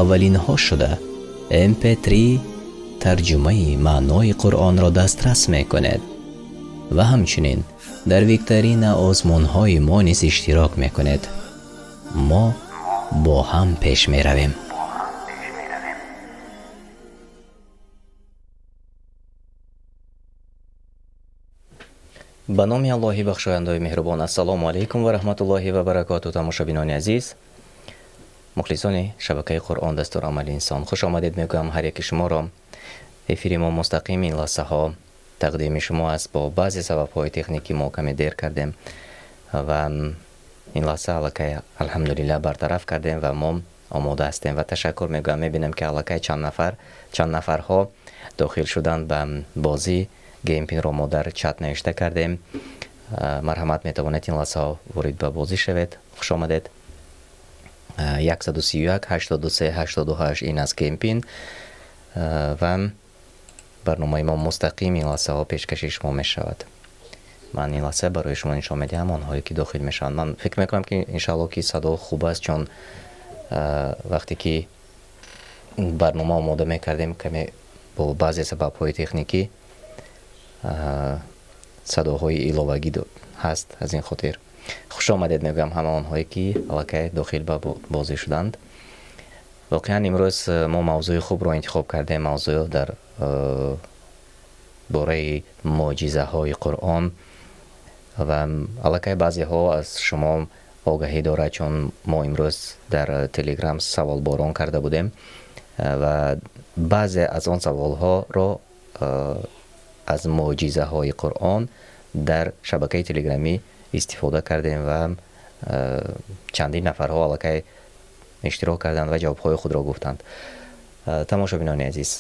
Аввалинҳо шуда MP3 тарҷумаи маънои Қуръонро дастрас мекунед ва ҳамчунин дар викторина озмунҳои мо низ иштирок мекунед. Мо бо ҳам пеш меравем. Ба номи Аллоҳи бахшояндаи меҳрубон. Ассалому алайкум ва раҳматуллоҳи ва баракоту. Тамошобинони азиз, мухлисони шабакаи Қуръон дастурамали инсон, хуш омадед мегӯям ҳар яки шуморо. Эфири мо мустақим ин лаҳзаҳо тақдими шумо аст. Бо баъзе сабабҳои техникӣ мо каме дер кардем ва ин лаҳза аллакай, алҳамдулиллаҳ, бартараф кардем ва мо омода ҳастем ва ташаккур мегӯям. Мебинам, ки аллакай чанд нафар, чанд нафарҳо дохил шуданд ба бозӣ. Game PIN ро мо дар чат навишта кардем. Марҳамат, метавонед ин лаҳзаҳо ворид ба бозӣ шавед. Хуш омадед. 131 83 88 ин аст game PIN ва барномаи мо мустақим ин лаҳзаҳо пешкаши шумо мешавад. Ман ин лаҳза барои шумо нишон медиҳам онҳое, ки дохил мешаванд. Ман фикр мекунам, ки иншаалло, ки садо хуб аст, чун вақте ки барнома омода мекардем, каме бо баъзе сабабҳои техникӣ садоҳои иловагӣ ҳаст. Аз ин хотир хуш омадед мегӯям ҳама онҳое, ки аллакай дохил ба бозӣ шуданд. Воқеан, имрӯз мо мавзӯи хубро интихоб кардем, мавзӯъ дар бораи мӯъҷизаҳои Қуръон. Ва аллакай баъзеҳо аз шумо огаҳӣ дорад, чун мо имрӯз дар Телеграм саволборон карда будем ва баъзе аз он саволҳоро аз мӯъҷизаҳои Қуръон дар шабакаи телеграмӣ истифода кардем ва чандин нафарҳо аллакай иштирок карданд ва ҷавобҳои худро гуфтанд. Тамошобинони азиз,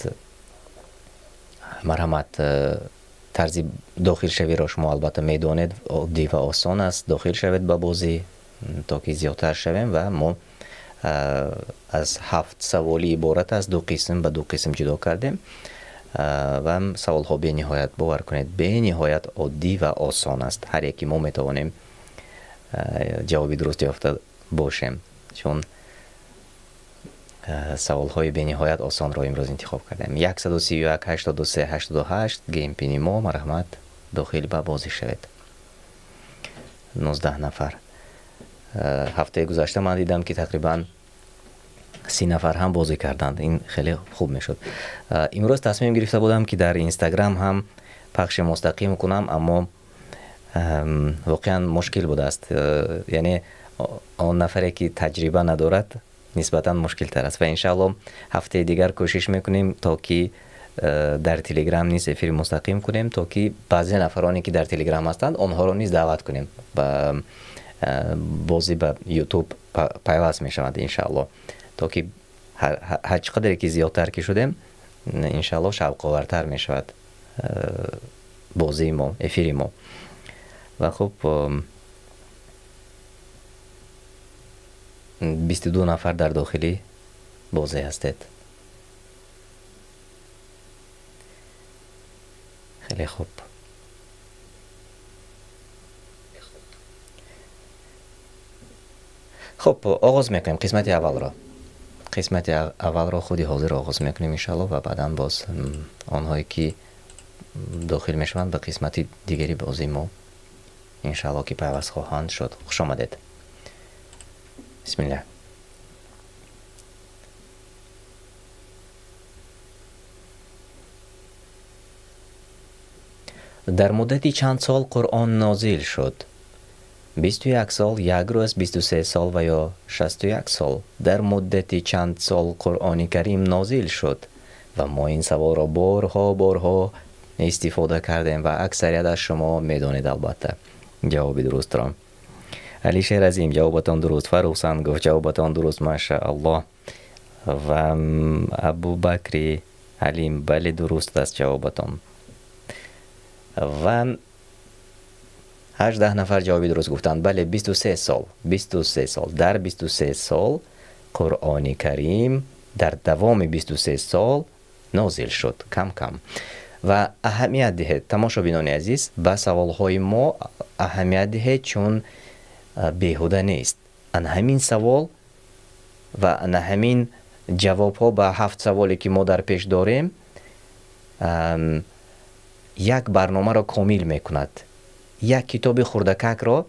марҳамат, тарзи дохилшавиро шумо албатта медонед, оддӣ ва осон аст. Дохил шавед ба бозӣ, то ки зиёдтар шавем. Ва мо аз ҳафт саволӣ иборат аст, ду қисм, ба ду қисм ҷудо кардем ва саволҳо бениҳоят, бовар кунед, бениҳоят оддӣ ва осон аст. Ҳар яки мо метавонем ҷавоби дуруст ёфта бошем, чун саволҳои бениҳоят осонро имрӯз интихоб кардем. 131 83 88 game PIN и мо. Марҳамат, дохил ба бозӣ шавед. 19 нафар. Ҳафтаи гузашта ман дидам, ки тақрибан 30 нафар ҳам бозӣ карданд. Ин хеле хуб мешуд. Имрӯз тасмим гирифта будам, ки дар Инстаграм ҳам пахши мустақим кунам, аммо воқеан мушкил будааст. Яъне он нафаре, ки таҷриба надорад, нисбатан мушкилтар аст. Ва иншаалло, ҳафтаи дигар кӯшиш мекунем, то ки дар Телеграм низ эфири мустақим кунем, то ки баъзе нафароне, ки дар Телеграм ҳастанд, онҳоро низ даъват кунем ба бозӣ, ба Ютуб пайваст мешаванд, иншаалло, то ки ҳар чӣ қадре ки зиёдтар ки шудем, иншаалло, шавқовартар мешавад бозии мо, эфири мо. Ва хуб, 22 нафар дар дохили бозӣ ҳастед. Хеле хуб. Хуб, оғоз мекунем қисмати аввалро. Қисмати аввалро худи ҳозир оғоз мекунем, иншалло, ва баъдан боз онҳое, ки дохил мешаванд ба қисмати дигари бозии мо, иншалло, ки пайваст хоҳанд шуд. Хуш омадед. Бисмиллаҳ. Дар муддати чанд сол Қуръон нозил шуд? 21 сол, як рӯз, 23 сол ва ё 61 сол. Дар муддати чанд сол Қуръони Карим нозил шуд? Ва мо ин саволро борҳо, борҳо истифода кардем ва аксарият аз шумо медонед, албатта, ҷавоби дурустро. Алишер Азим, ҷавобатон дуруст. Фарух Сангов, ҷавобатон дуруст, машааллоҳ. Ва Абубакри Ҳалим, бале, дуруст аст ҷавобатон. Ва 18 нафар ҷавоби дуруст гуфтанд. Бале, 23 сол, 23 сол. Дар 23 сол Қуръони Карим дар давоми 23 сол нозил шуд, кам кам. Ва аҳамият диҳед, тамошобинони азиз, ба саволҳои мо аҳамият диҳед, чун беҳуда нест ана ҳамин савол ва ана ҳамин. Ҷавобҳо ба ҳафт саволе, ки мо дар пеш дорем, як барномаро комил мекунад, як китоби хурдакакро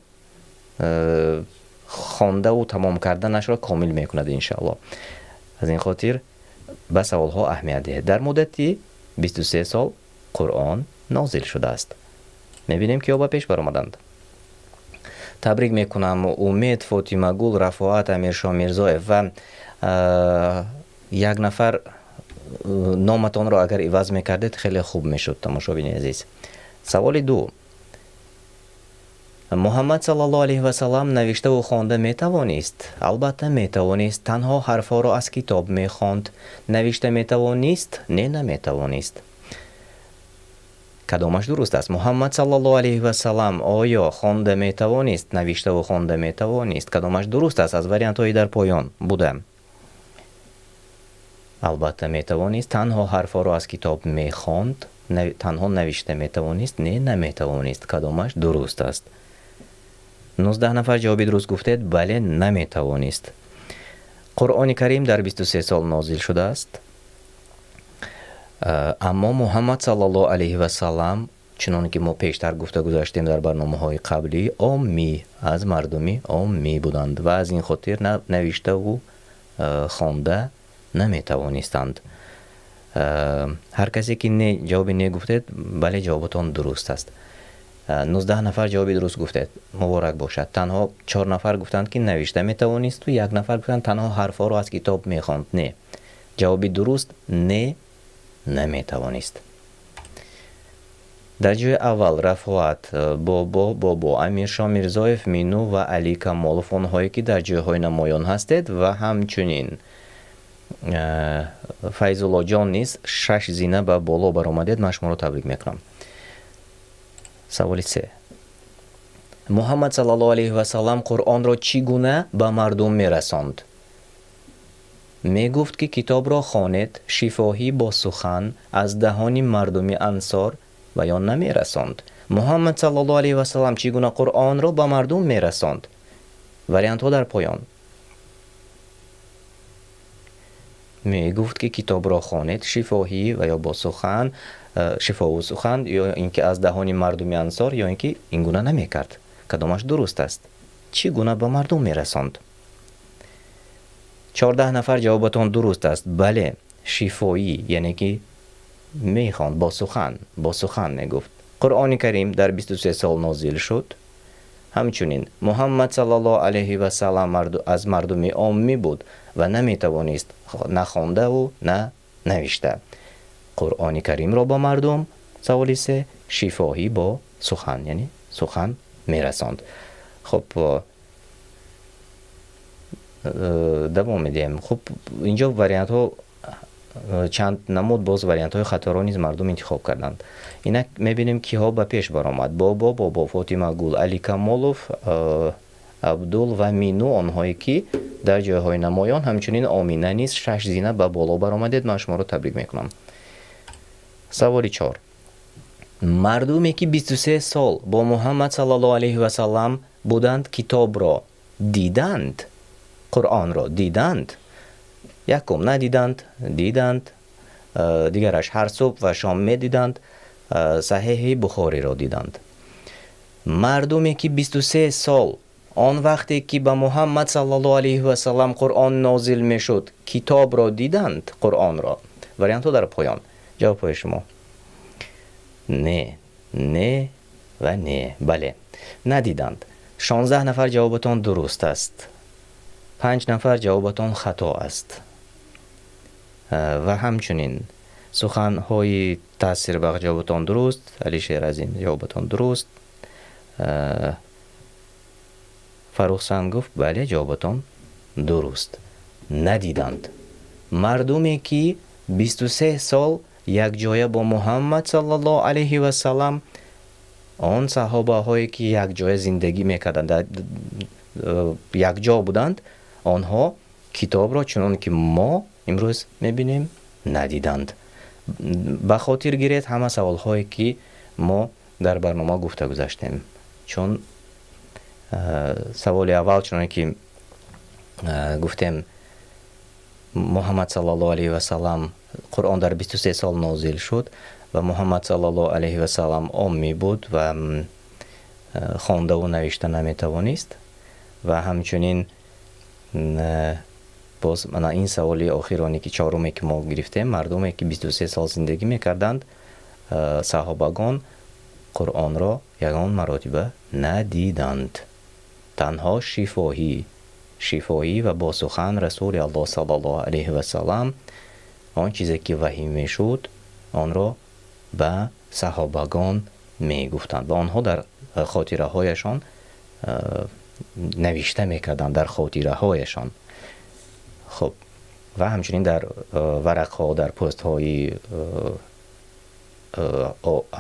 хондаву тамом карданашро комил мекунад, иншаалло. Аз ин хотир ба саволҳо аҳамият диҳед. Дар муддати 23 сол Қуръон нозил шудааст. Мебинем, киҳо ба пеш баромаданд. Табрик мекунам: Умед, Фотимагул, Рафоат, Амиршо Мирзоев ва як нафар. Номатонро агар иваз мекардед, хеле хуб мешуд. Тамошобини азиз, саволи ду: Муҳаммад саллаллоҳу алайҳи васаллам навиштаву хонда метавонист? Албатта, метавонист, танҳо ҳарфҳоро аз китоб мехонд. Навишта метавонист? Не, наметавонист. Кадомаш дуруст аст? Муҳаммад саллаллоҳу алайҳи васаллам оё хонда метавонист, навиштаву хонда метавонист? Кадомаш дуруст аст аз вариантҳои дар поён буда? Албатта, метавонист, танҳо ҳарфҳоро аз китоб мехонд, танҳо навишта метавонист, не, наметавонист. Кадомаш дуруст аст? 19 нафар ҷавоби дуруст гуфтед. Бале, наметавонист. Қуръони Карим дар 23 сол нозил шудааст, аммо Муҳаммад саллаллоҳу алайҳи васаллам, чуноне ки мо пештар гуфта гузаштем дар барномаҳои қаблӣ, оммӣ, аз мардуми оммӣ буданд ва аз ин хотир навиштаву хонда наметавонистанд. Ҳар касе ки не, ҷавоби не гуфтед, бале, ҷавобатон дуруст аст. 19 нафар ҷавоби дуруст гуфтед, муборак бошад. Танҳо чор нафар гуфтанд, ки навишта метавонисту як нафар гуфтанд, танҳо ҳарфҳоро аз китоб мехонд. Не, ҷавоби дуруст не, наметавонист. Дар ҷои аввал Рафоат, Бобо, Бобо, Амиршо Мирзоев, Мину ва Али Камолов, онҳое ки дар ҷойҳои намоён ҳастед, ва ҳамчунин Файзуллоҷон низ шаш зина ба боло баромадед. Ман шуморо табрик мекунам. Саволи се: Муҳаммад саллаллоҳу алайҳи васаллам Қуръонро чӣ гуна ба мардум мерасонд? Мегуфт, ки китобро хонед, шифоҳӣ, бо сухан, аз даҳони мардуми ансор ва ё намерасонд. Муҳаммад саллаллоҳу алайҳи васаллам чӣ гуна Қуръонро ба мардум мерасонд? Вариантҳо дар поён. Мегуфт, ки китобро хонед, шифоҳӣ ва ё бо сухан, шифову сухан, ё ин ки аз даҳони мардуми ансор, ё ин ки ин гуна намекард. Кадомаш дуруст аст? Чӣ гуна ба мардум мерасонд? 14 нафар ҷавобатон дуруст аст. Бале, шифоӣ, яъне ки мехонд, бо сухан, бо сухан мегуфт. Қуръони Карим дар 23 сол нозил шуд. Ҳамчунин Муҳаммад саллаллоҳу алайҳи васаллам аз мардуми оммӣ буд ва наметавонист на хондаву на навишта. Қуръони Каримро ба мардум, саволи се, шифоҳӣ, бо сухан, яъне сухан мерасонд. Хуб, давом медиҳем. Хуб, инҷо вариантҳо чанд намуд, боз вариантҳои хаторо низ мардум интихоб карданд. Инак мебинем, киҳо ба пеш баромад: Бобо, Бобо, Фотимагул, Али Камолов, Абдул ва Мину, онҳое ки дар ҷойҳои намоён. Ҳамчунин Омина низ шаш зина ба боло баромадед. Ман шуморо табрик мекунам. Саволи чор: мардуме ки 23 сол бо Муҳаммад саллаллоҳу алайҳи васаллам буданд, китобро диданд, Қуръонро диданд? Якум, надиданд, диданд, дигараш, ҳар субҳ ва шом медиданд, Саҳеҳи Бухориро диданд. Мардуме ки 23 сол, он вақте ки ба Муҳаммад саллаллоҳу алайҳи васаллам Қуръон нозил мешуд, китобро диданд, Қуръонро. Вариантҳо дар поён. Ҷавобҳои шумо: не, не ва не. Бале, надиданд. 16 нафар ҷавобатон дуруст аст, панҷ нафар ҷавобатон хато аст. Ва ҳамчунин суханҳои таъсирбахш, ҷавобатон дуруст. Алишер Азим, ҷавобатон дуруст. Фаррухсан гуфт: бале, ҷавобатон дуруст. Надиданд. Мардуме ки 23 сол якҷоя бо Муҳаммад саллаллоҳу алайҳи васаллам, он саҳобаҳое ки якҷоя зиндагӣ мекарданд, якҷо буданд, онҳо китобро, чунон ки мо имрӯз мебинем, надиданд. Ба хотир гиред ҳама саволҳое ки мо дар барнома гуфта гузаштем, чун саволи аввал, чуноне ки гуфтем. Муҳаммад саллаллоҳу алайҳи васаллам, Қуръон дар 23 сол нозил шуд ва Муҳаммад саллаллоҳу алайҳи васаллам оммӣ буд ва хондаву навишта наметавонист. Ва ҳамчунин боз мана ин саволи охироне, ки чоруме, ки мо гирифтем: мардуме, ки 23 сол зиндагӣ мекарданд, саҳобагон, Қуръонро ягон маротиба надиданд, танҳо шифоҳӣ ва бо сухан Расули Аллоҳ саллаллоҳу алайҳи васаллам он чизе, ки ваҳй мешуд, онро ба саҳобагон мегуфтанд ва онҳо дар хотираҳояшон навишта мекарданд, дар хотираҳояшон. Хуб, ва ҳамчунин дар варақҳо, дар пӯстҳои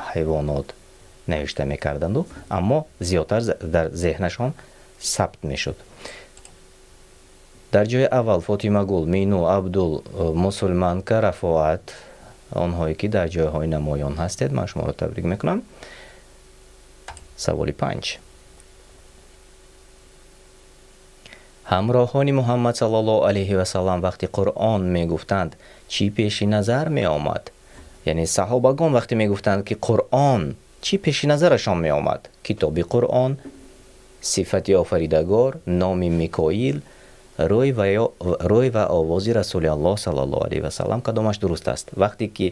ҳайвонот навишта мекарданду, аммо зиёдтар дар зеҳнашон сабт мешуд. Дар ҷои аввал Фотимагул, Мину, Абдул, Мусулманка, Рафоат, онҳое, ки дар ҷойҳои намоён ҳастед, ман шуморо табрик мекунам. Саволи панҷ: ҳамроҳони Муҳаммад саллаллоҳу алайҳи васаллам вақти Қуръон мегуфтанд, чӣ пеши назар меомад? Яъне саҳобагон вақте мегуфтанд, ки Қуръон, чӣ пеши назарашон меомад? Китоби Қуръон, сифати Офаридагор, номи Микоил, рӯй ва овози Расули Аллоҳ саллаллоҳу алайҳи васаллам. Кадомаш дуруст аст? Вақте ки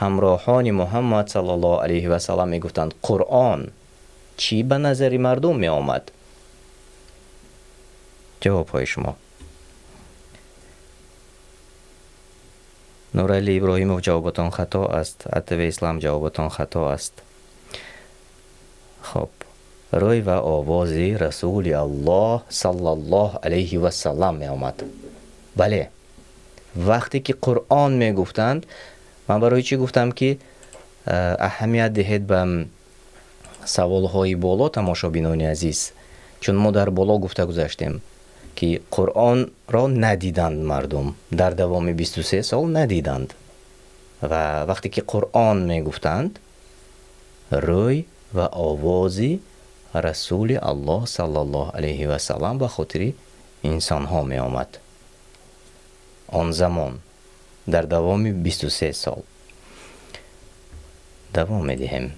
ҳамроҳони Муҳаммад саллаллоҳу алайҳи васаллам мегуфтанд Қуръон, чӣ ба назари мардум меомад? Ҷавобҳои шумо. Нурали Иброҳимов, ҷавоботон хато аст. Атв Ислам, ҷавоботон хато аст. Хоб, рӯй ва овози Расули Аллоҳ саллаллоҳ алайҳи васаллам меомад. Бале, вақте ки Қуръон мегуфтанд, ман барои чӣ гуфтам, ки аҳамият диҳед ба саволҳои боло, тамошобинони азиз? Чун мо дар боло гуфта гузаштем, ки Қуръонро надиданд мардум, дар давоми 23 сол надиданд, ва вақте ки Қуръон мегуфтанд, рӯй ва овози Расули Аллоҳ саллаллоҳу алайҳи васаллам ба хотири инсонҳо меомад. Он замон дар давоми 23 сол. Давом медиҳем.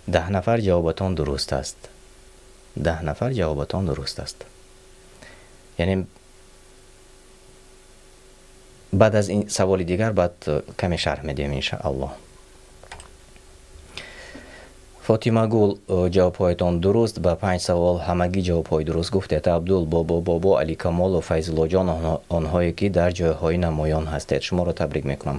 10 нафар ҷавобатон дуруст аст. 10 нафар ҷавобатон дуруст аст. Яъне баъд аз ин саволи дигар баъд каме шарҳ медиҳем, иншааллоҳ. Фотимагул, ҷавобҳоятон дуруст. Ба панҷ савол ҳамагӣ ҷавобҳои дуруст гуфтед. Абдул, Бобо, Бобо, Аликамолов, Файзуллоҷон, онҳое, ки дар ҷойҳои намоён ҳастед, шуморо табрик мекунам.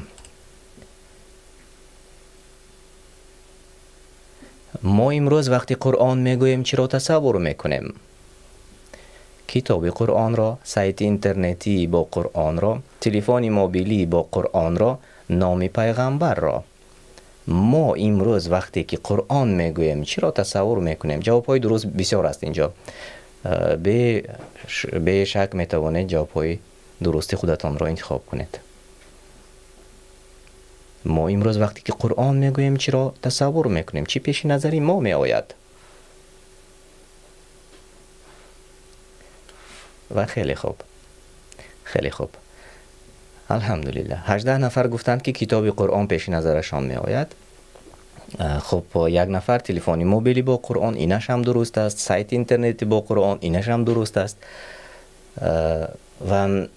Мо имрӯз вақти Қуръон мегӯем, чиро тасаввур мекунем? Китоби Қуръонро, сайти интернетии бо Қуръонро, телефони мобилӣ бо Қуръонро, номи пайғамбарро. Мо имрӯз вақте ки Қуръон мегӯем, чиро тасаввур мекунем? Ҷавобҳои дуруст бисёр аст инҷо. Бешак метавонед ҷавобҳои дурусти худатонро интихоб кунед. Мо имрӯз вақте ки Қуръон мегӯем, чиро тасаввур мекунем? Чӣ пеши назари мо меояд? Ва хеле хуб, хеле хуб, алҳамдулиллаҳ. 18 нафар гуфтанд, ки китоби Қуръон пеши назарашон меояд. Хуб, як нафар телефони мобилӣ бо Қуръон, инаш ҳам дуруст аст. Сайти интернети бо Қуръон, инаш ҳам дуруст аст. Ва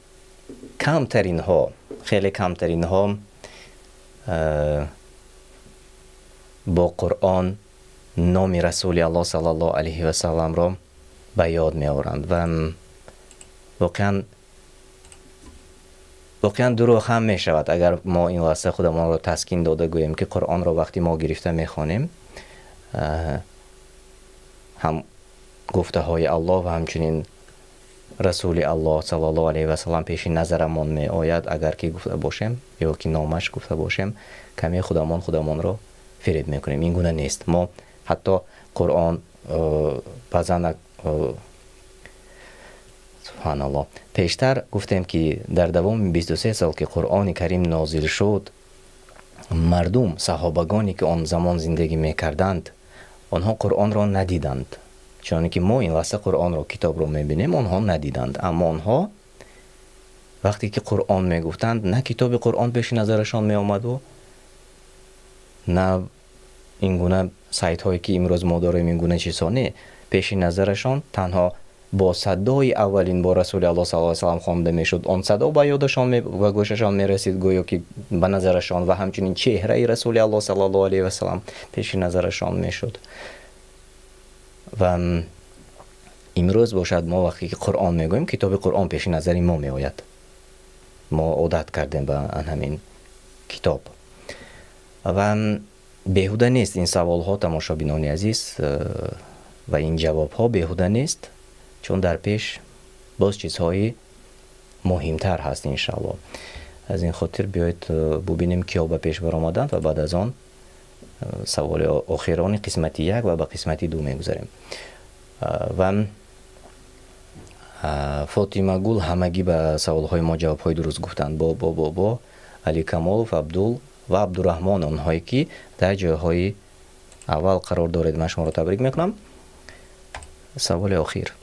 камтаринҳо, хеле камтаринҳо бо Қуръон номи Расули Аллоҳ саллаллоҳу алайҳи васалламро ба ёд меоранд. Ва воқеан дурӯғ ҳам мешавад, агар мо ин лаҳза худамонро таскин дода гӯем, ки Қуръонро вақте мо гирифта мехонем, ҳам гуфтаҳои Аллоҳ ва ҳамчунин Расули Аллоҳ саллаллоҳу алайҳи васаллам пеши назарамон меояд. Агар ки гуфта бошем ё ки номаш гуфта бошем, каме худамон худамонро фиреб мекунем. Ин гуна нест. Мо ҳатто Қуръон баъзан, субҳаналлоҳ, пештар гуфтем, ки дар давоми 23 сол, ки Қуръони Карим нозил шуд, мардум, саҳобагоне, ки он замон зиндагӣ мекарданд, онҳо Қуръонро надиданд. Чуноне ки мо ин лаҳза Қуръонро, китобро мебинем, онҳо надиданд, аммо онҳо Вақте ки Қуръон мегуфтанд, на китоби Қуръон пеши назарашон меомаду, на ин гуна сайтҳое, ки имрӯз мо дорем, ин гуна чизҳо. Не, пеши назарашон танҳо бо садои аввалин бор Расули Аллоҳ саллаллоҳу алайҳи васаллам хонда мешуд, он садо ба ёдашон ва гӯшашон мерасид, гӯё ки ба назарашон, ва ҳамчунин чеҳраи Расули Аллоҳ саллаллоҳу алайҳи васаллам пеши назарашон мешуд. Ва имрӯз бошад, мо вақте ки Қуръон мегӯем, китоби Қуръон пеши назари мо меояд. Мо одат кардем ба ҳамин китоб. Ва беҳуда нест ин саволҳо, тамошобинони азиз, ва ин ҷавобҳо беҳуда нест, чун дар пеш боз чизҳои муҳимтар ҳаст, иншаалло. Аз ин хотир биёед, бубинем, киҳо ба пеш баромаданд, ва баъд аз он саволи охирони қисмати як ва ба қисмати ду мегузарем. Ва Фотимагул, ҳамагӣ ба саволҳои мо ҷавобҳои дуруст гуфтанд. Бо бо бо бо Али Камолов, Абдул ва Абдураҳмон, онҳое ки дар ҷойҳои аввал қарор доред, ман шуморо табрик мекунам. Саволи охир: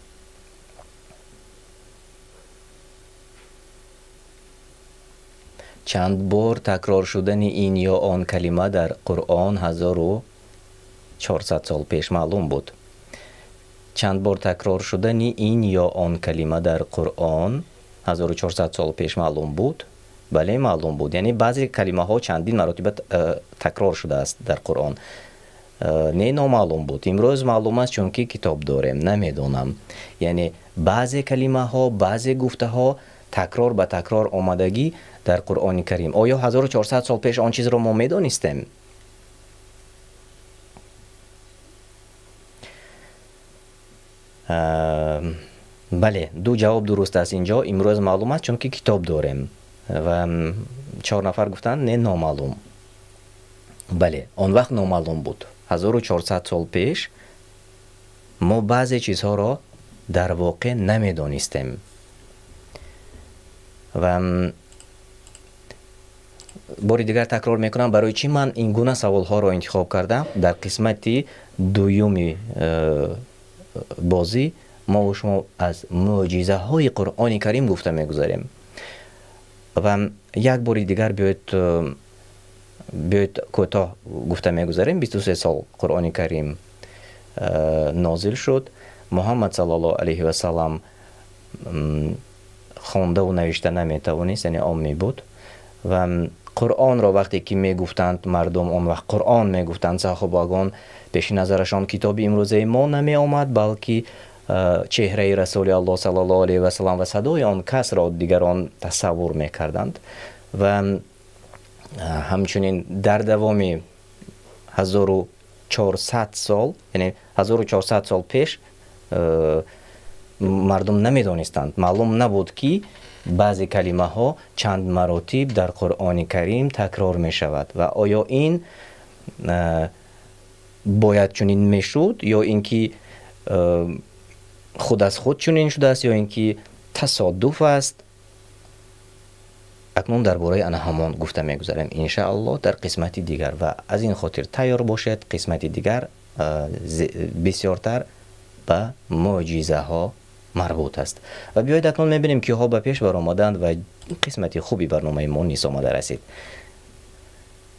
чанд бор такрор шудани ин ё он калима дар Қуръон 1400 сол пеш маълум буд? Чанд бор такрор шудани ин ё он калима дар Қуръон 1400 сол пеш маълум буд? Бале, маълум буд, яъне баъзе калимаҳо чандин маротиба такрор шудааст дар Қуръон. Не, номаълум буд, имрӯз маълум аст, чунки китоб дорем. Намедонам, яъне баъзе калимаҳо, баъзе гуфтаҳо такрор ба такрор омадагӣ дар Қуръони Карим. Оё 1400 сол пеш он чизро мо медонистем? Бале, ду ҷавоб дуруст аст инҷо: имрӯз маълум аст, чунки китоб дорем, ва чор нафар гуфтанд: не, номаълум. Бале, он вақт номаълум буд. 1400 сол пеш мо баъзе чизҳоро дар воқеъ намедонистем. Ва бори дигар такрор мекунам, барои чӣ ман ин гуна саволҳоро интихоб кардам: дар қисмати дуюми бозӣ мо шумо аз мӯъҷизаҳои Қуръони Карим гуфта мегузарем. Ва як бори дигар биёед, кӯтоҳ гуфта мегузарем. 23 сол Қуръони Карим нозил шуд. Муҳаммад саллаллоҳу алайҳи васаллам хондаву навишта наметавонист, яъне оммӣ буд. Ва Қуръонро вақте ки мегуфтанд мардум, он вақт Қуръон мегуфтанд саҳобагон, пеши назарашон китоби имрӯзаи мо намеомад, балки чеҳраи Расули Аллоҳ саллаллоҳу алайҳи васаллам ва садои он касро дигарон тасаввур мекарданд. Ва ҳамчунин дар давоми 1400 сол, яъне 1400 сол пеш мардум намедонистанд, маълум набуд, ки баъзе калимаҳо чанд маротиб дар Қуръони Карим такрор мешавад. Ва оё ин бояд чунин мешуд ё ин ки худ аз худ чунин шудааст, ё ин ки тасодуф аст? Акнун дар бораи ана ҳамон гуфта мегузарем, иншааллоҳ, дар қисмати дигар. Ва аз ин хотир тайёр бошед, қисмати дигар бисёртар ба мӯъҷизаҳо марбут аст. Ва биёед, акнун мебинем, киҳо ба пеш баромаданд, ва қисмати хуби барномаи мо низ омада расид.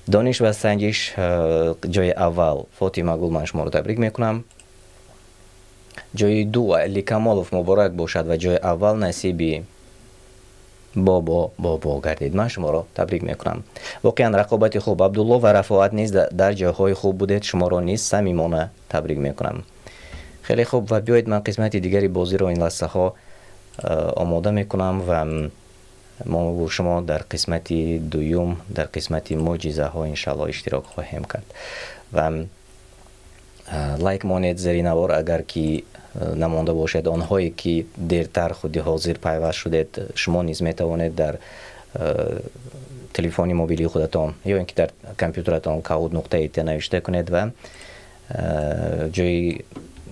Дониш ва санҷиш, ҷои аввал Фотимагул, ман шуморо табрик мекунам. Ҷои ду Али Камолов, муборак бошад. Ва ҷои аввал насиби Бобо Бобо гардид, ман шуморо табрик мекунам. Воқеан рақобати хуб. Абдулло ва Рафоат низ дар ҷойҳои хуб будед, шуморо низ самимона табрик мекунам. Хеле хуб. Ва биёед, ман қисмати дигари бозиро ин лаҳзаҳо омода мекунам ва мо шумо дар қисмати дуюм, дар қисмати мӯъҷизаҳо, иншалло, иштирок хоҳем кард. Ва лайк монед зери навор, агар ки намонда бошед. Онҳое ки дертар худи ҳозир пайваст шудед, шумо низ метавонед дар телефони мобилии худатон ё ин ки дар компютератон kahoot.it навишта кунед ва ҷои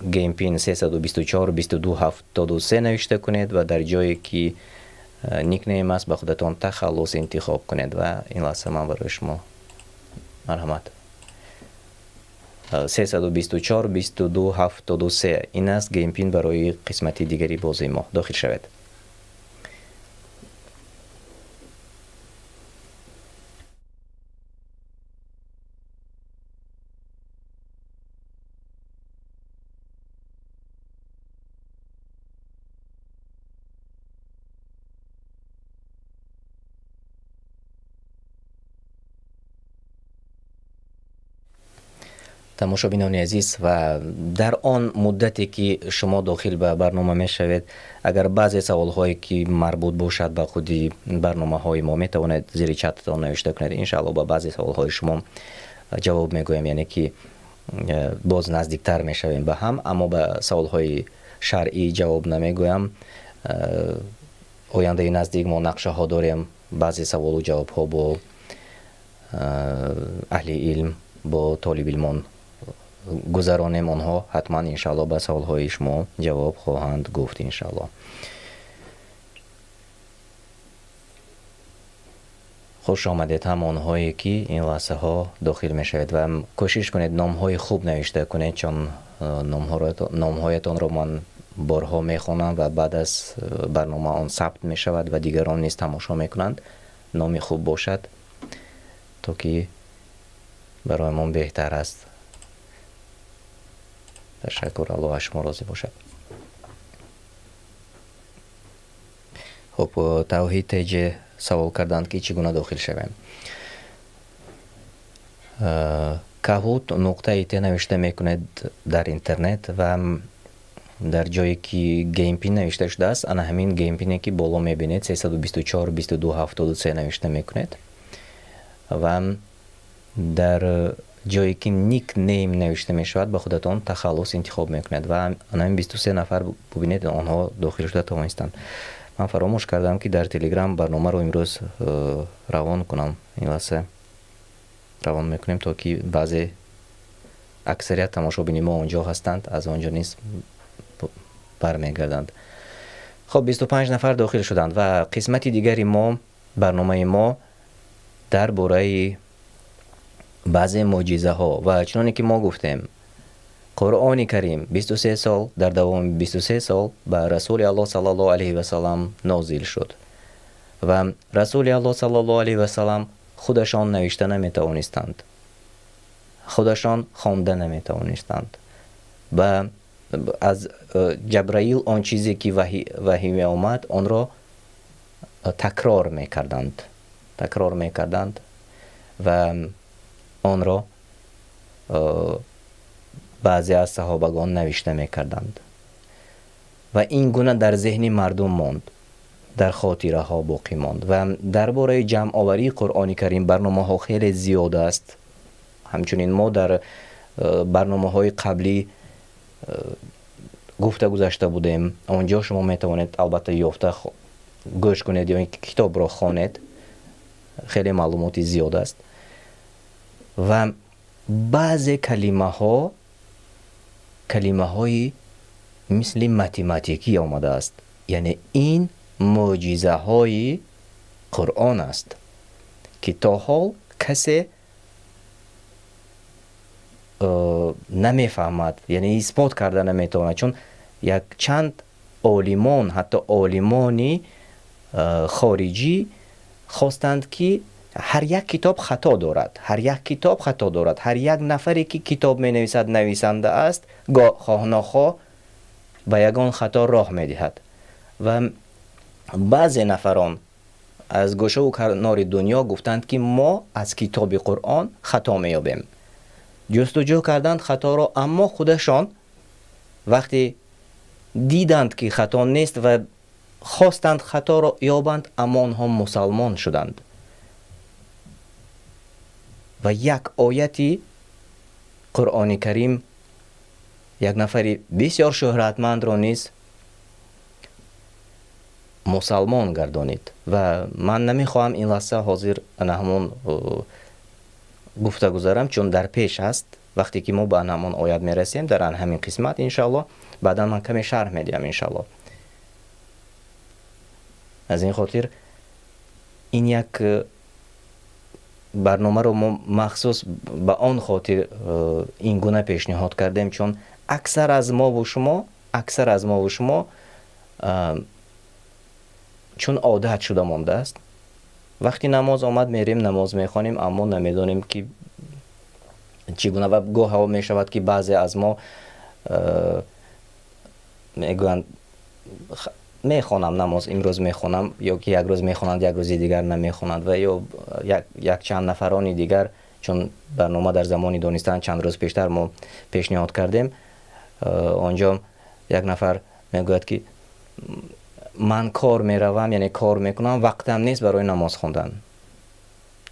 game pin 324 22 73 навишта кунед ва дар ҷое ки nickname аст, ба худатон тахаллус интихоб кунед. Ва ин лаҳза ман барои шумо, марҳамат, 324 22 73, ин аст game pin барои қисмати дигари бозии мо. Дохил шавед. Тамошобинони азиз, ва дар он муддате ки шумо дохил ба барнома мешавед, агар баъзе саволҳое ки марбут бошад ба худи барномаҳои мо, метавонед зери чататон навишта кунед. Иншаалло, ба баъзе саволҳои шумо ҷавоб мегӯям, яъне ки боз наздиктар мешавем ба ҳам. Аммо ба саволҳои шаръӣ ҷавоб намегӯям. Ояндаи наздик мо нақшаҳо дорем, баъзе саволу ҷавобҳо бо аҳли илм, бо толибилмон гузаронем. Онҳо ҳатман, иншаалло, ба саволҳои шумо ҷавоб хоҳанд гуфт, иншаалло. Хуш омадед ҳам онҳое ки ин лаҳзаҳо дохил мешавед, ва кӯшиш кунед номҳои хуб навишта кунед, чун номҳоятонро ман борҳо мехонам ва баъд аз барнома он сабт мешавад ва дигарон низ тамошо мекунанд. Номи хуб бошад, то ки барои мо беҳтар аст. Ташаккур, Аллоҳ аз шумо розӣ бошад. Хуб, Тавҳид Теҷ савол карданд, ки чӣ гуна дохил шавем. Kahoot.it навишта мекунед дар интернет ва дар ҷое ки game pin навишта шудааст, ана ҳамин game pin е ки боло мебинед, 324 22 73 навишта мекунед ва дар ҷое ки nickname навишта мешавад, ба худатон тахаллус интихоб мекунед. Ва ана ҳамин 23 нафар, бубинед, онҳо дохил шуда тавонистанд. Ман фаромӯш кардам, ки дар Телеграм барномаро имрӯз равон кунам. Ин лаҳза равон мекунем, то ки баъзе аксарият тамошобини мо он ҷо ҳастанд, аз он ҷо низ бармегарданд. Хоб, 25 нафар дохил шуданд ва қисмати дигари мо, барномаи мо дар бораи баъзе мӯъҷизаҳо. Ва чуноне ки мо гуфтем, Қуръони Карим 23 сол, дар давоми 23 сол ба Расули Аллоҳ саллаллоҳу алайҳи васалам нозил шуд ва Расули Аллоҳ саллаллоҳу алайҳи васалам худашон навишта наметавонистанд, худашон хонда наметавонистанд. Ба аз Ҷабраил он чизе ки ваҳй меомад, онро такрор мекарданд ва онро баъзе аз саҳобагон навишта мекарданд ва ин гуна дар зеҳни мардум монд, дар хотираҳо боқӣ монд. Ва дар бораи ҷамъоварии Қуръони Карим барномаҳо хеле зиёд аст. Ҳамчунин мо дар барномаҳои қаблӣ гуфта гузашта будем. Он ҷо шумо метавонед, албатта, ёфта гӯш кунед ё ин ки китобро хонед. Хеле маълумоти зиёд аст ва баъзе калимаҳо, калимаҳои мисли математикӣ омадааст, яъне ин мӯъҷизаҳои Қуръон аст, ки то ҳол касе намефаҳмад, яъне исбот карда наметавонад, чун якчанд олимон, ҳатто олимони хориҷӣ хостанд, ки ҳар як китоб хато дорад, ҳар як китоб хато дорад, ҳар як нафаре ки китоб менависад, нависанда аст, хоҳ нохоҳ ба ягон хато роҳ медиҳад. Ва баъзе нафарон аз гӯшаву канори дунё гуфтанд, ки мо аз китоби Қуръон хато меёбем. Ҷустуҷӯ карданд хаторо, аммо худашон вақте диданд, ки хато нест, ва хостанд хаторо ёбанд, аммо онҳо мусалмон шуданд ва як ояти Қуръони Карим як нафари бисёр шӯҳратмандро низ мусалмон гардонид. Ва ман намехоҳам ин лаҳза ҳозир ана ҳамон гуфта гузарам, чун дар пеш аст. Вақте ки мо ба ана ҳамон оят мерасем, дар ан ҳамин қисмат, иншоалло, баъдан ман каме шарҳ медиҳам, иншоалло. Аз ин хотир ин як барномаро мо махсус ба он хотир ин гуна пешниҳод кардем, чун аксар аз мову шумо чун одат шуда мондааст, вақти намоз омад, мерем, намоз мехонем, аммо намедонем, ки чӣ гуна. Ва гоҳ мешавад, ки баъзе аз мо мегӯянд: «Мехонам намоз, имрӯз мехонам», ё ки як рӯз мехонанд, як рӯзи дигар намехонанд, ва ё якчанд нафарони дигар. Чун барнома дар замони донистан чанд рӯз пештар мо пешниҳод кардем, онҷо як нафар мегӯяд, ки ман кор меравам, яъне кор мекунам, вақтам нест барои намоз хондан.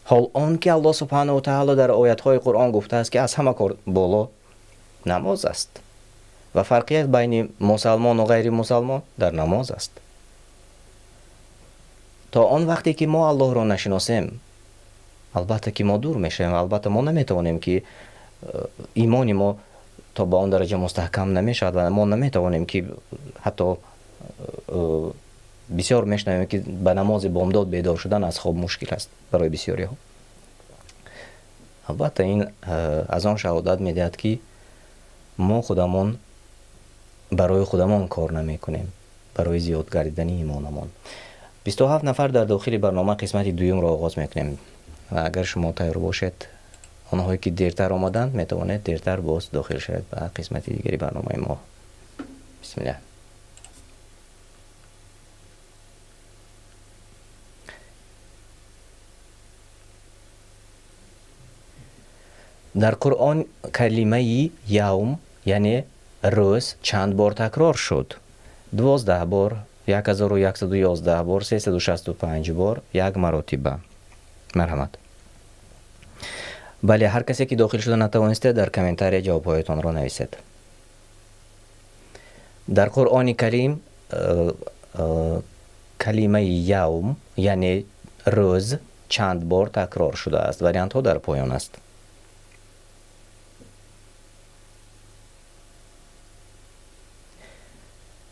Ҳол он ки Аллоҳ субҳанаҳу ва таъоло дар оятҳои Қуръон гуфтааст, ки аз ҳама кор боло намоз аст ва фарқият байни мусалмон ва ғайри мусалмон дар намоз аст. То он вақте ки мо Аллоҳро нашиносем, албатта ки мо дур мешавем, албатта мо наметавонем ки имони мо то ба он дараҷа мустаҳкам намешавад ва мо наметавонем ки ҳатто бисёр мешунавем, ки ба намози бомдод бедор шудан аз хоб мушкил аст барои бисёриҳо. Албатта ин аз он шаҳодат медиҳад, ки мо худамон барои худамон кор намекунем, барои зиёд гардидани имонамон. 27 нафар дар дохили барнома, қисмати дуюмро оғоз мекунем ва агар шумо тайёр бошед, онҳое ки дертар омаданд, метавонед дертар боз дохил шавед ба қисмати дигари барномаи мо. Бисмиллаҳ. Дар Қуръон калимаи явм, яъне рӯз, чанд бор такрор шуд? 12 бор, 1111 бор, 365 бор, як маротиба. Марҳамат. Бале, ҳар касе ки дохил шуда натавонистед, дар комментария ҷавобҳоятонро нависед. Дар Қуръони Карим калимаи явм, яъне рӯз, чанд бор такрор шудааст? Вариантҳо дар поён аст.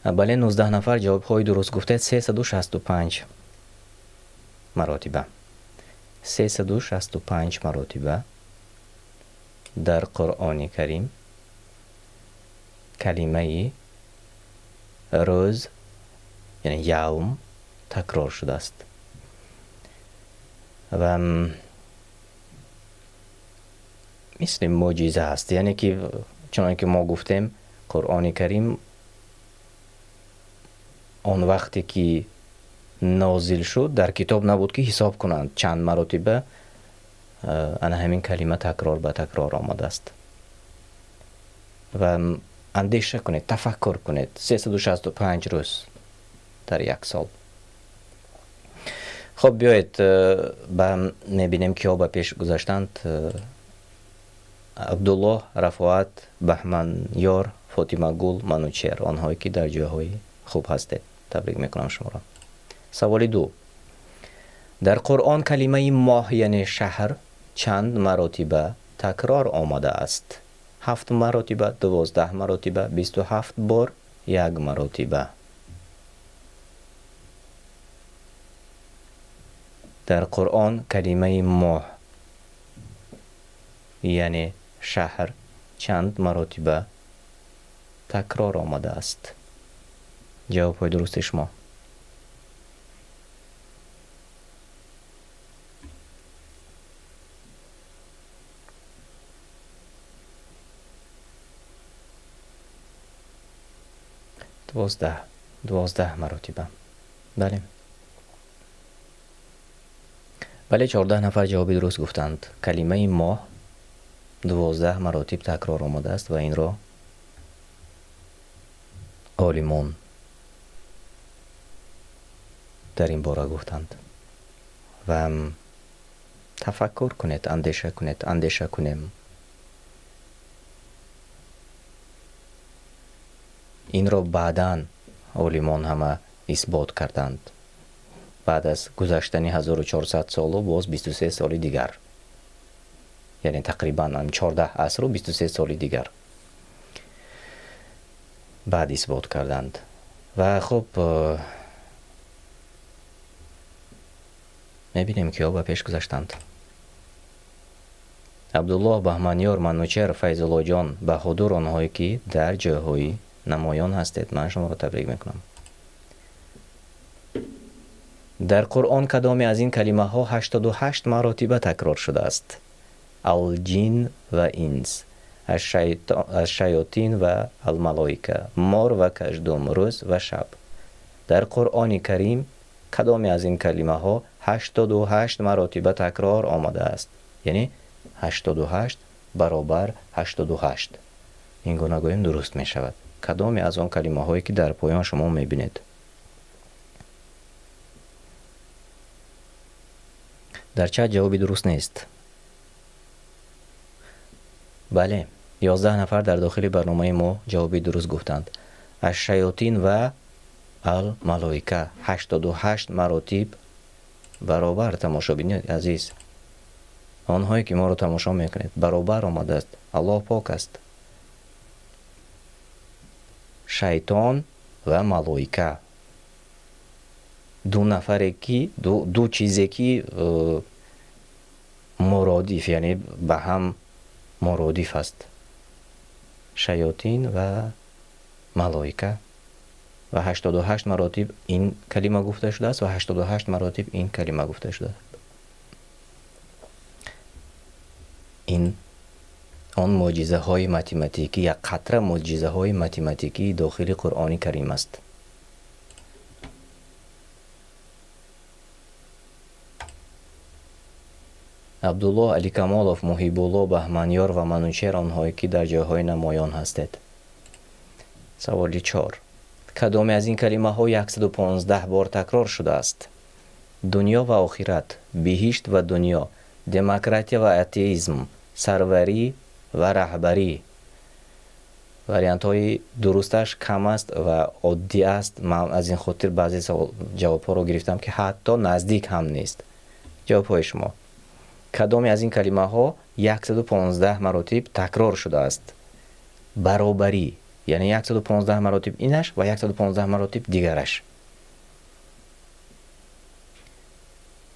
Бале, 19 нафар ҷавобҳои дуруст гуфтед. 365 маротиба, 365 маротиба дар Қуръони Карим калимаи рӯз, яъне явм, такрор шудааст ва мисли мӯъҷиза аст, яъне ки чуноне ки мо гуфтем, Қуръони Карим он вақте ки нозил шуд, дар китоб набуд, ки ҳисоб кунанд, чанд маротиба ана ҳамин калима такрор ба такрор омадааст. Ва андеша кунед, тафаккур кунед: 365 рӯз дар як сол. Хуб, биёед ба мебинем, киҳо ба пеш гузаштанд: Абдуллоҳ, Рафоат, Баҳманёр, Фотимагул, Манучер. Онҳое ки дар ҷойҳои хуб ҳастед, табрик мекунам шуморо. Саволи ду: дар Қуръон калимаи моҳ, яъне шаҳр, чанд маротиба такрор омадааст? Ҳафт маротиба, 12 маротиба, 27 бор, як маротиба. Дар Қуръон калимаи моҳ, яъне шаҳр, чанд маротиба такрор омадааст? Ҷавобҳои дурусти шумо. 12, 12 маротиба. Бале, бале, 14 нафар ҷавоби дуруст гуфтанд. Калимаи моҳ 12 маротиб такрор омадааст ва инро олимон дар ин бора гуфтанд. Ва тафаккур кунед, андеша кунед, андеша кунем. Инро баъдан олимон ҳама исбот карданд, баъд аз гузаштани 1400 солу боз 23 соли дигар, яъне тақрибан 14 асру 23 соли дигар баъд исбот карданд. Ва хуб, мебинем, киҳо ба пеш гузаштанд: Абдуллоҳ, Баҳманёр, Манучер, Файзуллоҷон, Баҳодур. Онҳое ки дар ҷойҳои намоён ҳастед, ман шуморо табрик мекунам. Дар Қуръон кадоме аз ин калимаҳо 88 маротиба такрор шудааст? Алҷин ва инс, ашшаётин ва алмалоика, мор ва каждум, рӯз ва шаб. Дар Қуръони Карим кадоме аз ин калимаҳо 88 маротиба такрор омадааст, яъне 88 баробар 88. Ин гуна гӯем дуруст мешавад. Кадоме аз он калимаҳое, ки дар поён шумо мебинед? Дар чат ҷавоби дуруст нест. Бале, 11 нафар дар дохили барномаи мо ҷавоби дуруст гуфтанд. Аш-шаётин ва ал-малоика 88 маротиб баробар. Тамошобини азиз, онҳое ки моро тамошо мекунед, баробар омадааст. Аллоҳ пок аст. Шайтон ва малоика ду нафаре ки ду чизе ки муродиф, яъне ба ҳам муродиф аст. Шаётин ва малоика. Ва 88 маротиб ин калима гуфта шудааст ва 88 маротиб ин калима гуфта шудааст. Ин он мӯъҷизаҳои математикӣ, як қатра мӯъҷизаҳои математикии дохили Қуръони Карим аст. Абдуллоҳ Аликамолов, Муҳибулло Баҳманёр ва Манучер, онҳое ки дар ҷойҳои намоён ҳастед. Саволи 4. Кадоме аз ин калимаҳо 115 бор такрор шудааст? Дунё ва охират, биҳишт ва дунё, демократия ва атеизм, сарварӣ ва раҳбарӣ. Вариантҳои дурусташ кам аст ва оддӣ аст. Ман аз ин хотир баъзе ҷавобҳоро гирифтам, ки ҳатто наздик ҳам нест. Ҷавобҳои шумо. Кадоме аз ин калимаҳо 115 маротиб такрор шудааст? Баробарӣ, яъне 115 маротиб инаш ва 115 маротиб дигараш.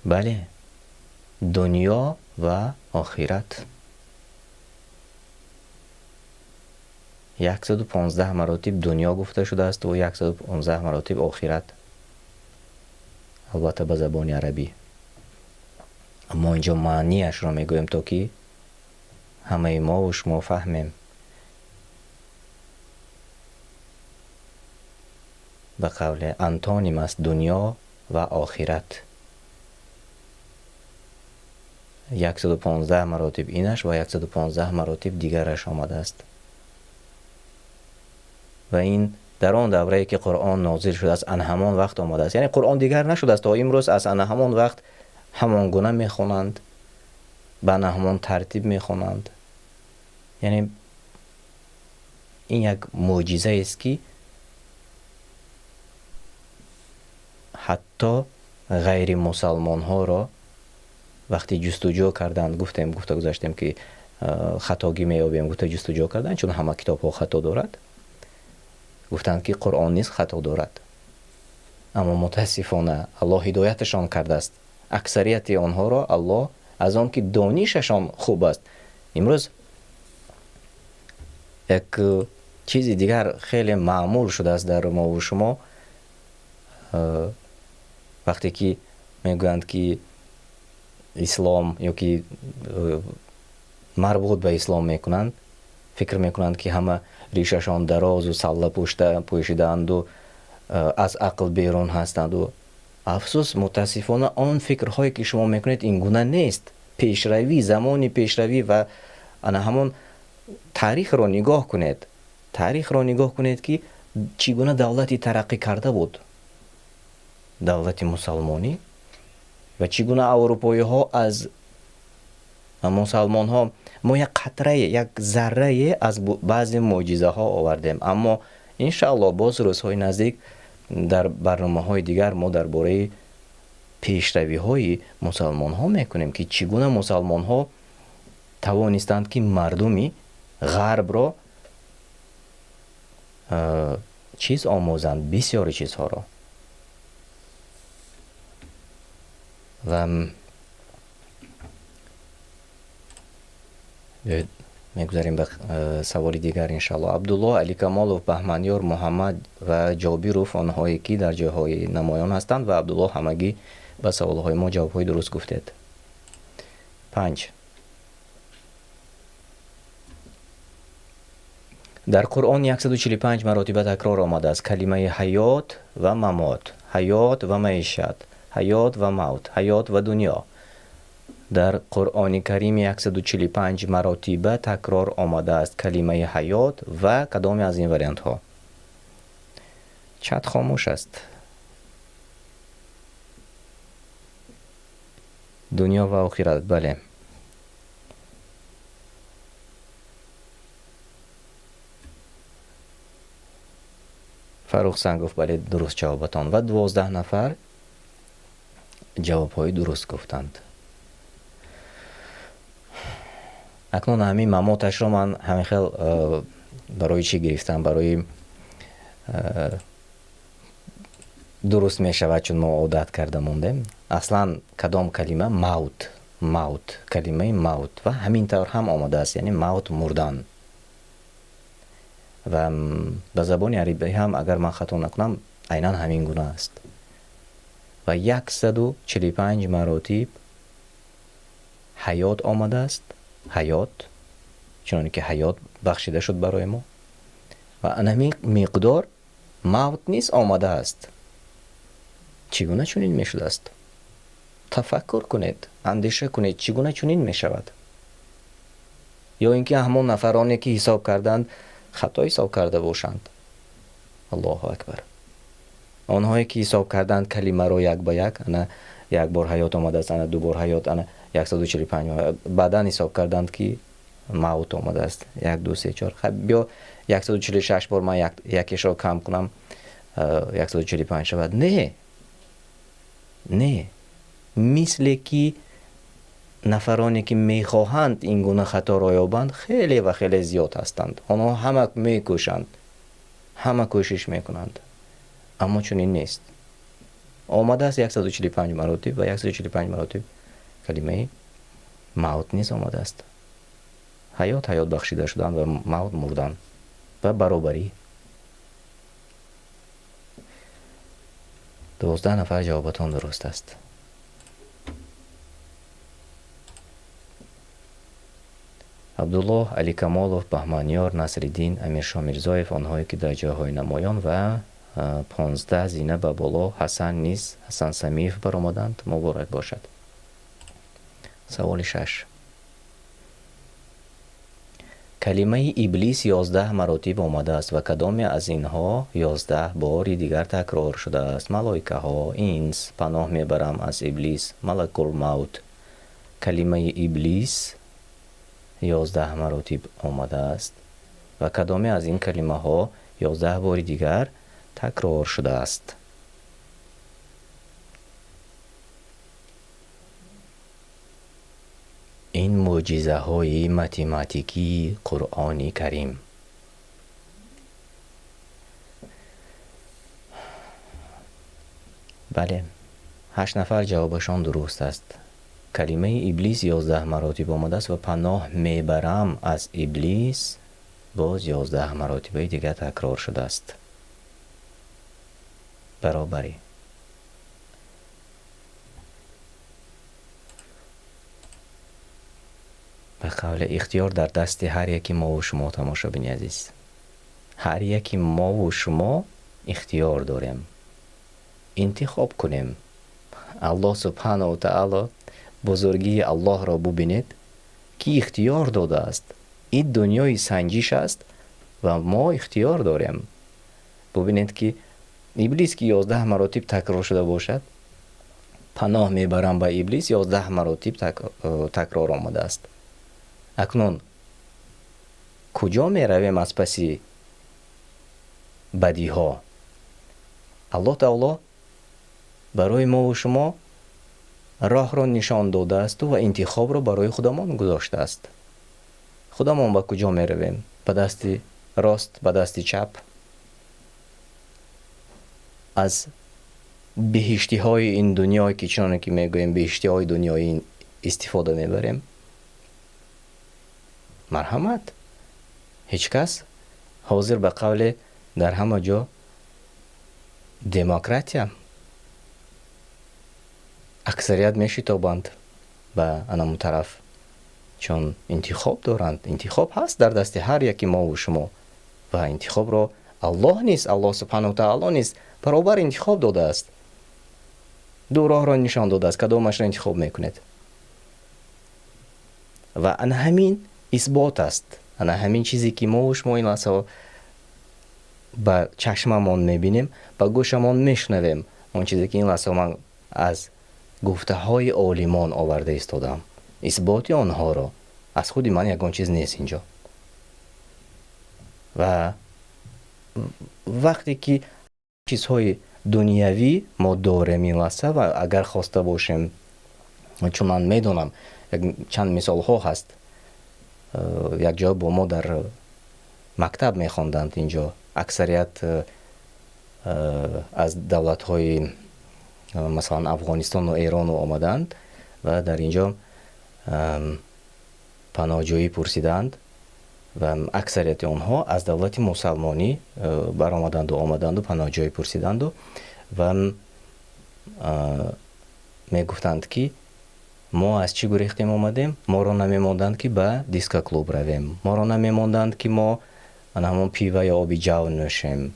Бале, дунё ва охират. 115 маротиб дунё гуфта шудааст ва 115 маротиб охират. Албатта ба забони арабӣ. Мо инҷо маънияшро мегӯем, то ки ҳамаи мову шумо фаҳмем. Ба қавле антоним аст дунё ва охират. 115 маротиб инаш ва 115 маротиб дигараш омадааст. Ва ин дар он даврае ки Қуръон нозил шудааст, ан ҳамон вақт омадааст. Яъне Қуръон дигар нашудааст, то имрӯз аз ана ҳамон вақт ҳамон гуна мехонанд, ба ана ҳамон тартиб мехонанд. Яъне ин як мӯъҷизаест, ки ҳатто ғайримусалмонҳоро вақте ҷустуҷӯ карданд, гуфтем, гуфта гузаштем, ки хатогӣ меёбем, гуфта ҷустуҷӯ карданд, чун ҳама китобҳо хато дорад. Гуфтанд, ки Қуръон низ хато дорад. Аммо мутаассифона Аллоҳ ҳидояташон кардааст. Аксарияти онҳоро Аллоҳ аз он ки донишашон хуб аст. Имрӯз як чизи дигар хеле маъмул шудааст дар мову шумо. Вақте ки мегӯянд, ки ислом ё ки марбут ба ислом мекунанд, фикр мекунанд, ки ҳама ришашон дарозу салла пӯшидаанду аз ақл берун ҳастанду. Афсӯс, мутаассифона он фикрҳое ки шумо мекунед, ин гуна нест. Пешравӣ, замони пешравӣ ва ана ҳамон таърихро нигоҳ кунед. Таърихро нигоҳ кунед, ки чӣ гуна давлати тараққӣ карда буд давлати мусалмонӣ ва чӣ гуна аврупоиҳо аз мусалмонҳо. Мо як қатрае, як заррае аз баъзе мӯъҷизаҳо овардем, аммо иншааллоҳ боз рӯзҳои наздик дар барномаҳои дигар мо дар бораи пешравиҳои мусалмонҳо мекунем, ки чӣ гуна мусалмонҳо тавонистанд, ки мардуми ғарбро чиз омӯзанд, бисёри чизҳоро. Ва мегузарем ба саволи дигар иншааллоҳ. Абдуллоҳ Аликамолов, Баҳманёр Муҳаммад ва Ҷобиров, онҳое ки дар ҷойҳои намоён ҳастанд, ва Абдуллоҳ, ҳамагӣ ба саволҳои мо ҷавобҳои дуруст гуфтед. 5. Дар Қуръон 145 маротиба такрор омадааст калимаи ҳаёт ва мамот, ҳаёт ва маишат, ҳаёт ва мавт, ҳаёт ва дунё. Дар Қуръони Карим 145 маротиба такрор омадааст калимаи ҳаёт ва кадоме аз ин вариантҳо? Чат хомӯш аст. Дунё ва охират, бале. Фаррух Сангов, бале, дуруст ҷавобатон. Ва 12 нафар ҷавобҳои дуруст гуфтанд. Акнун ҳамин мамоташро ман ҳамин хел барои чӣ гирифтам? Барои дуруст мешавад, чун мо одат карда мондем. Аслан кадом калима? Мавт, мавт, калимаи мавт ва ҳамин тавр ҳам омадааст, яъне мавт, мурдан. Ва ба забони арабӣ ҳам, агар ман хато накунам, айнан ҳамин гуна аст. Ва 145 маротиб ҳаёт омадааст, ҳаёт, чуноне ки ҳаёт бахшида шуд барои мо, ва ана ҳамин миқдор мавт низ омадааст. Чӣ гуна чунин мешудааст? Тафаккур кунед, андеша кунед, чӣ гуна чунин мешавад? Ё ин ки ҳамон нафароне ки ҳисоб карданд хато ҳисоб карда бошанд? Аллоҳу акбар. Онҳое ки ҳисоб карданд калимаро як ба як, ана як бор ҳаёт омадааст, ана ду бор ҳаёт, ана 145, баъдан ҳисоб карданд ки мавт омадааст, 1, 2, 3, 4. Хай, биё 146 бор ман якешро кам кунам, 145 шавад. Не, не, мисле ки нафароне ки мехоҳанд ин гуна хаторо ёбанд хеле ва хеле зиёд ҳастанд. Онҳо ҳама мекӯшанд, ҳама кӯшиш мекунанд, аммо чунин нест. Омадааст 145 маротиб ва 145 маротиб калимаи мавт низ омадааст. Ҳаёт, ҳаёт бахшида шудан ва мавт, мурдан ва баробарӣ. 12 нафар ҷавобатон дуруст аст. Абдуллоҳ Аликамолов, Баҳманёр, Насриддин, Амиршо Мирзоев, онҳое ки дар ҷойҳои намоён ва 15 зина ба боло Ҳасан низ, Ҳасан Самиев баромаданд. Муборак бошад. Саволи 6. Калимаи иблис 11 маротиб омадааст ва кадоме аз инҳо 11 бори дигар такрор шудааст? Малоикаҳо, инс, паноҳ мебарам аз иблис, малакул мавт. Калимаи иблис 11 маротиб омадааст ва кадоме аз ин калимаҳо 11 бори дигар такрор шудааст? Ин мӯъҷизаҳои математикии Қуръони Карим. Бале, 8 нафар ҷавобашон дуруст аст. Калимаи иблис 11 маротиб омадааст ва паноҳ мебарам аз иблис боз 11 маротибаи дигар такрор шудааст. Баробарӣ. Ба қавли ихтиёр дар дасти ҳар яки мову шумо, тамошобини азиз. Ҳар яки мову шумо ихтиёр дорем. Интихоб кунем. Аллоҳ субҳанаҳу ва таъоло бузургии Аллоҳро бубинед, ки ихтиёр додааст. Ин дунёи санҷиш аст ва мо ихтиёр дорем. Бубинед ки иблис ки 11 маротиб такрор шуда бошад, паноҳ мебарам ба иблис 11 маротиб такрор омадааст. Акнун куҷо меравем аз паси бадиҳо? Аллоҳ таоло барои мову шумо роҳро нишон додаасту ва интихобро барои худамон гузоштааст. Худамон ба куҷо меравем? Ба дасти рост, ба дасти чап? Аз биҳиштиҳои ин дунё, ки чуноне ки мегӯем биҳиштиҳои дунёӣ истифода мебарем? Марҳамат. Ҳеҷ кас ҳозир ба қавле дар ҳама ҷо демократия аксарият мешитобанд ба анамун тараф, чун интихоб доранд. Интихоб ҳаст дар дасти ҳар яки мову шумо ва интихобро Аллоҳ низ, Аллоҳ субҳанаҳу ва таъоло низ баробар интихоб додааст. Ду роҳро нишон додааст, кадомашро интихоб мекунед? Ва ана ҳамин исбот аст, ана ҳамин чизе ки мо шумо ин лаҳзаҳо ба чашмамон мебинем, ба гӯшамон мешунавем, он чизе ки ин лаҳза ман аз гуфтаҳои олимон оварда истодам, исботи онҳоро аз худи ман ягон чиз нест инҷо. Ва вақте ки чизҳои дунявӣ мо дорем ин лаҳза, ва агар хоста бошем, чун ман медонам чанд мисолҳо ҳаст, якҷо бо мо дар мактаб мехонданд инҷо, аксарият аз давлатҳои масалан Афғонистону Эрону омаданд ва дар инҷо паноҳҷӯӣ пурсиданд ва аксарияти онҳо аз давлати мусалмонӣ баромаданду омаданду паноҳҷӯӣ пурсиданду ва мегуфтанд, ки мо аз чӣ гурехтем омадем, моро намемонданд, ки ба дискоклуб равем, моро намемонданд, ки мо ҳамон пива ё оби ҷав нӯшем.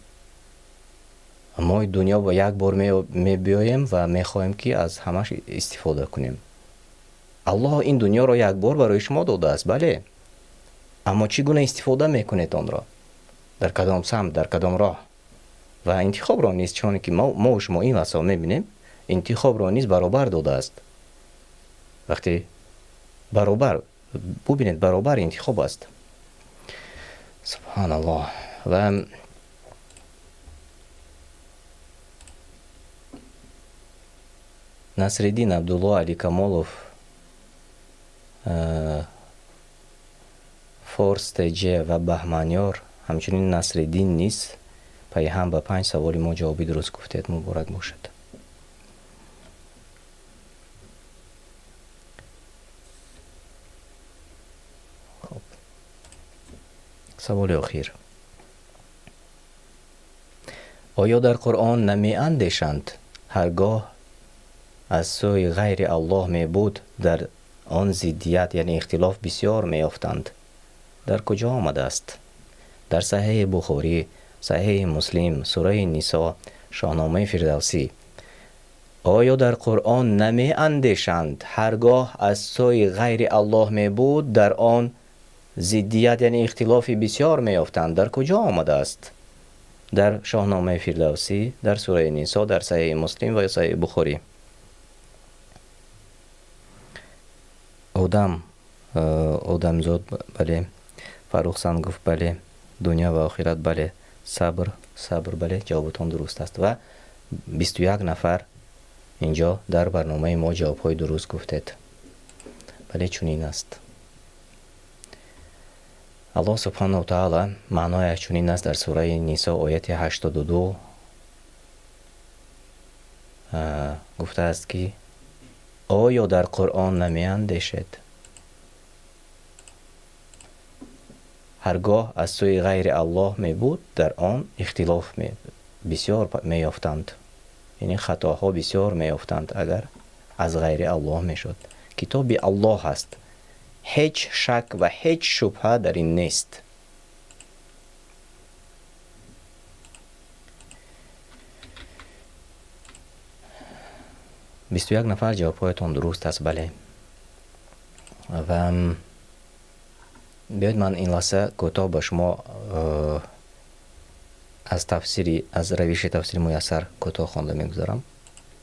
Мо дунё ба як бор мебиёем ва мехоҳем, ки аз ҳамаш истифода кунем. Аллоҳ ин дунёро як бор барои шумо додааст, бале, аммо чӣ гуна истифода мекунед онро, дар кадом самт, дар кадом роҳ? Ва интихобро низ, чуне ки мо шумо ин лаҳзаҳо мебинем, интихобро низ баробар додааст. Вақте баробар бубинед, баробар интихоб аст. Субҳаналлоҳ. Ва Насриддин, Абдулло, Али Камолов, Форс ТЖ ва Баҳманёр, ҳамчунин Насриддин низ пайҳам ба 5 саволи мо ҷавоби дуруст гуфтед. Муборак бошад. Хоб, саволи охир. Оё дар Қуръон намеандешанд, ҳаргоҳ аз сӯи ғайри Аллоҳ мебуд, дар он зиддият, яъне ихтилоф бисёр меёфтанд? Дар куҷо омадааст? Дар Саҳеҳи Бухорӣ, Саҳеҳи Муслим, сураи Нисо, Шоҳномаи Фирдавсӣ. Оё дар Қуръон намеандешанд, ҳаргоҳ аз сӯи ғайри Аллоҳ мебуд, дар он зиддият, яъне ихтилофи бисёр меёфтанд? Дар куҷо омадааст? Дар Шоҳномаи Фирдавсӣ, дар сураи Нисо, дар Саҳеҳи Муслим ва ё Саҳеҳи Бухорӣ? Одам, одамзод, бале. Фаррух Сангов, бале. Дунё ва охират, бале. Сабр, сабр, бале, ҷавобатон дуруст аст. Ва 21 нафар инҷо дар барномаи мо ҷавобҳои дуруст гуфтед. Бале, чунин аст. Аллоҳ субҳанаҳу таала маънояш чунин аст дар сураи Нисо, ояти 82 гуфтааст, ки оё дар Қуръон намеандешед, ҳаргоҳ аз сӯи ғайри Аллоҳ мебуд, дар он ихтилоф бисёр меёфтанд, яъне хатоҳо бисёр меёфтанд, агар аз ғайри Аллоҳ мешуд. Китоби Аллоҳ аст, ҳеҷ шак ва ҳеҷ шубҳа дар ин нест. 21 нафар ҷавобҳоятон дуруст аст, бале. Ва биёед, ман ин лаҳза кӯтоҳ ба шумо аз тафсири, аз равиши тафсири Муяссар кӯтоҳ хонда мегузарам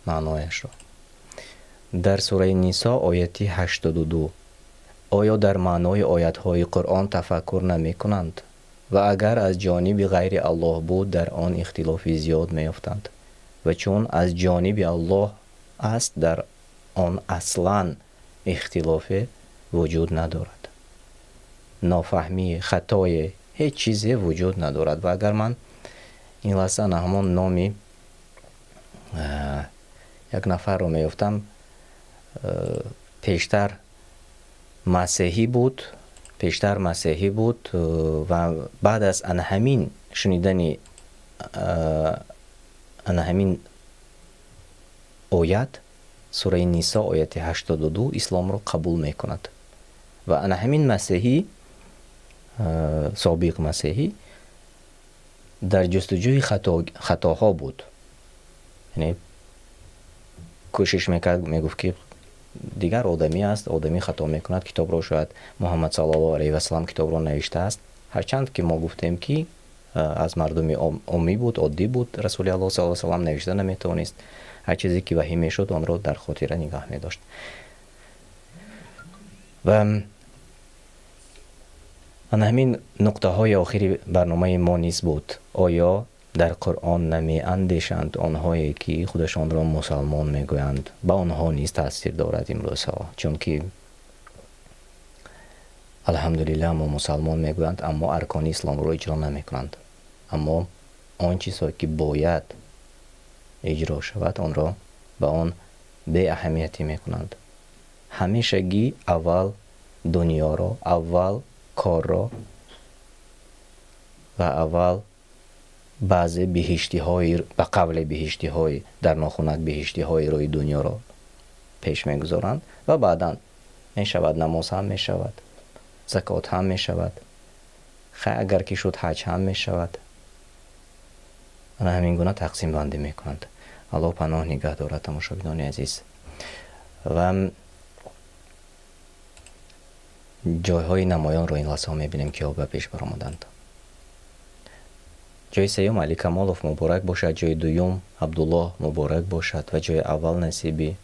маънояшро. Дар сураи Нисо, ояти 82: оё дар маънои оятҳои Қуръон тафаккур намекунанд? Ва агар аз ҷониби ғайри Аллоҳ буд, дар он ихтилофи зиёд меёфтанд, ва чун аз ҷониби Аллоҳ аст, дар он аслан ихтилофе вуҷуд надорад, нофаҳмӣ, хатое, ҳеҷ чизе вуҷуд надорад. Ва агар ман ин лаҳза на ҳамон номи як нафарро меёфтам, пештар масеҳӣ буд, пештар масеҳӣ буд ва баъд аз ана ҳамин шунидани ана ҳамин оят, сураи Нисо, ояти 82, исломро қабул мекунад. Ва ана ҳамин масеҳӣ, собиқ масеҳӣ, дар ҷустуҷӯи хатоҳо буд, яъне кӯшиш мекард, мегуфт, ки Дигар одамӣ аст, одамӣ хато мекунад. Китобро шояд Муҳаммад саллаллоҳу алайҳи васаллам китобро навиштааст, ҳарчанд ки мо гуфтем, ки аз мардуми оммӣ буд, оддӣ буд. Расули Аллоҳ саллаллоҳу алайҳи васаллам навишта наметавонист, ҳар чизе ки ваҳй мешуд, онро дар хотира нигоҳ медошт. Ва ана ҳамин нуқтаҳои охири барномаи мо низ буд. Оё дар Қуръон намеандешанд онҳое, ки худашонро мусалмон мегӯянд? Ба онҳо низ таъсир дорад имрӯзҳо, чунки алҳамдулиллаҳ, мо мусалмон мегӯянд, аммо аркони исломро иҷро намекунанд, аммо он чизҳое ки бояд иҷро шавад, онро ба он беаҳамиятӣ мекунанд. Ҳамешагӣ аввал дунёро, аввал корро ва аввал баъзе биҳиштиҳои, ба қавле биҳиштиҳои дар нохунак, биҳиштиҳои рӯи дунёро пеш мегузоранд ва баъдан мешавад намоз ҳам мешавад, закот ҳам мешавад, хай, агар ки шуд, ҳаҷ ҳам мешавад. Ана ҳамин гуна тақсимбандӣ мекунанд. Аллоҳ паноҳ нигаҳ дорад, тамошобинони азиз. Ва ҷойҳои намоёнро ин лаҳзаҳо мебинем, ки ба пеш баромаданд. Ҷои сеюм Али Камолов, муборак бошад, ҷои дуюм Абдуллоҳ, муборак бошад, ва ҷои аввал насиби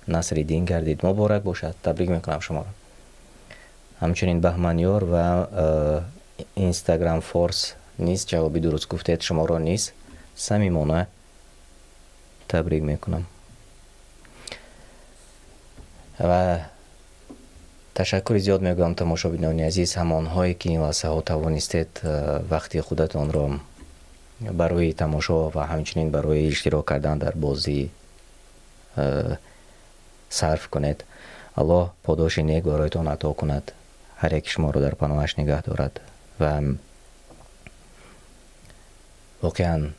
Насриддин гардид. Муборак бошад, табрик мекунам шуморо. Ҳамчунин Баҳманёр ва Инстаграм Форс низ ҷавоби дуруст гуфтед, шуморо низ самимона табрик мекунам ва ташаккури зиёд мегӯям, тамошобинони азиз, ҳамонҳое ки ин лаҳзаҳо тавонистед вақти худатонро барои тамошо ва ҳамчунин барои иштирок кардан дар бозӣ сарф кунед. Аллоҳ подоши нек бароятон ато кунад, ҳар яки шуморо дар паноҳаш нигаҳ дорад. Ва воқеан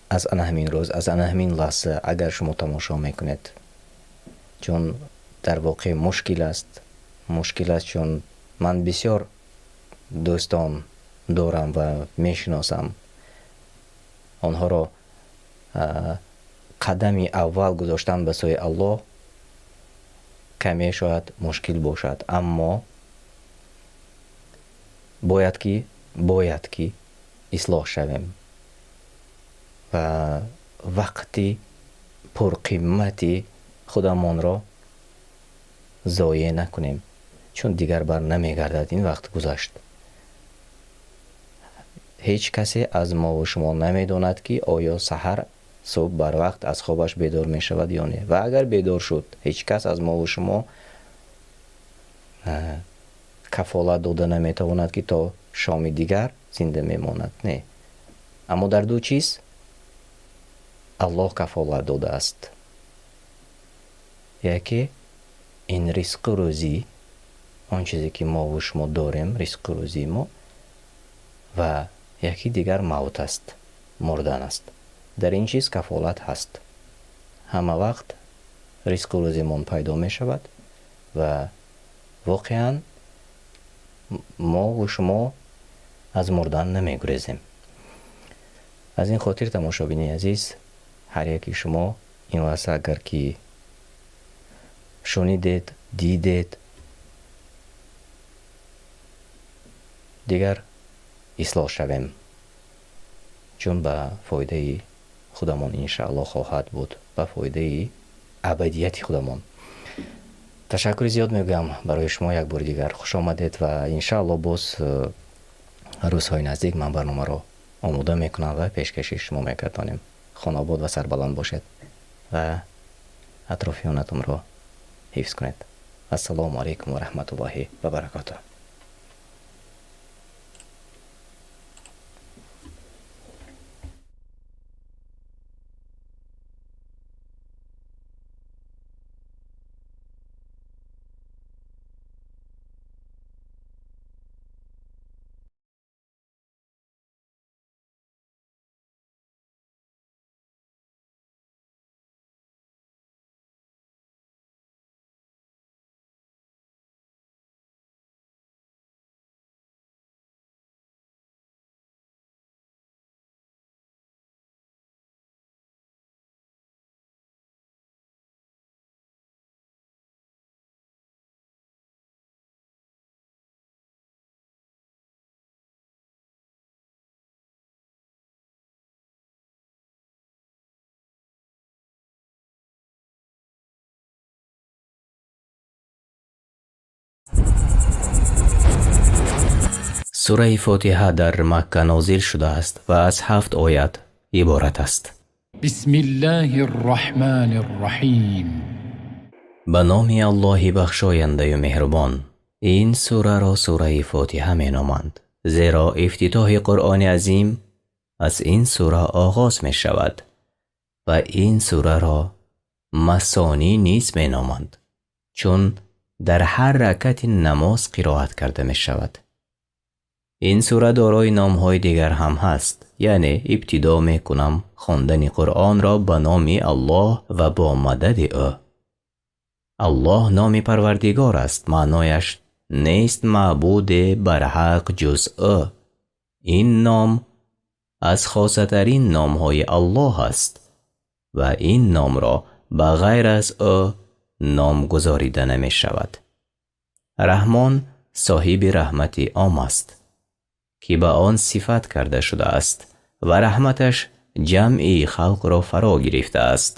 аз ана ҳамин рӯз, аз ана ҳамин лаҳза агар шумо тамошо мекунед, чун дар воқеъ мушкил аст, мушкил аст, чун ман бисёр дӯстон дорам ва мешиносам онҳоро, қадами аввал гузоштан ба сӯи Аллоҳ каме шояд мушкил бошад, аммо бояд ки ислоҳ шавем ва вақти пурқимати худамонро зоеъ накунем, чун дигар бар намегардад, ин вақт гузашт. Ҳеҷ касе аз мову шумо намедонад, ки оё саҳар субҳ барвақт аз хобаш бедор мешавад ё не. Ва агар бедор шуд, ҳеҷ кас аз мову шумо кафолат дода наметавонад, ки то шоми дигар зинда мемонад. Не, аммо дар ду чиз Аллоҳ кафолат додааст. Яке ин ризқу рӯзӣ, он чизе ки мову шумо дорем, ризқу рӯзии мо, ва яки дигар мавт аст, мурдан аст. Дар ин чиз кафолат ҳаст, ҳама вақт ризқу рӯзимон пайдо мешавад ва воқеан мову шумо аз мурдан намегурезем. Аз ин хотир, тамошобини азиз, ҳар яки шумо ин лаҳза агар ки шунидед, дидед, дигар ислоҳ шавем, чун ба фоидаи худамон иншааллоҳ хоҳад буд, ба фоидаи абадияти худамон. Ташаккури зиёд мегӯям барои шумо, як бори дигар хуш омадед ва иншааллоҳ боз рӯзҳои наздик ман барномаро омода мекунам ва пешкаши шумо мегардонем. Хонобод ва сарбаланд бошед ва атрофиёнатонро ҳифз кунед. Ассалому алайкум ва раҳматуллоҳи ва баракотуҳ. Сураи Фотиҳа дар Макка нозил шудааст ва аз ҳафт оят иборат аст. بسم الله الرحمن الرحيم. Ба номи Аллоҳи бахшояндаю меҳрубон. Ин сураро сураи Фотиҳа меноманд, зеро ифтитоҳи Қуръони азим аз ин сура оғоз мешавад ва ин сураро масонӣ низ меноманд, чун дар ҳар ракати намоз қироат карда мешавад. Ин сура дорои номҳои дигар ҳам ҳаст, яъне ибтидо мекунам хондани Қуръонро ба номи Аллоҳ ва бо мадади ӯ. Аллоҳ номи Парвардигор аст, маънояш нест маъбуде барҳақ ҷуз ӯ. Ин ном аз хосатарин номҳои Аллоҳ аст ва ин номро ба ғайр аз ӯ ном гузорида намешавад. Раҳмон соҳиби раҳмати ом аст, ки ба он сифат карда шудааст ва раҳматаш ҷамъи халқро фаро гирифтааст.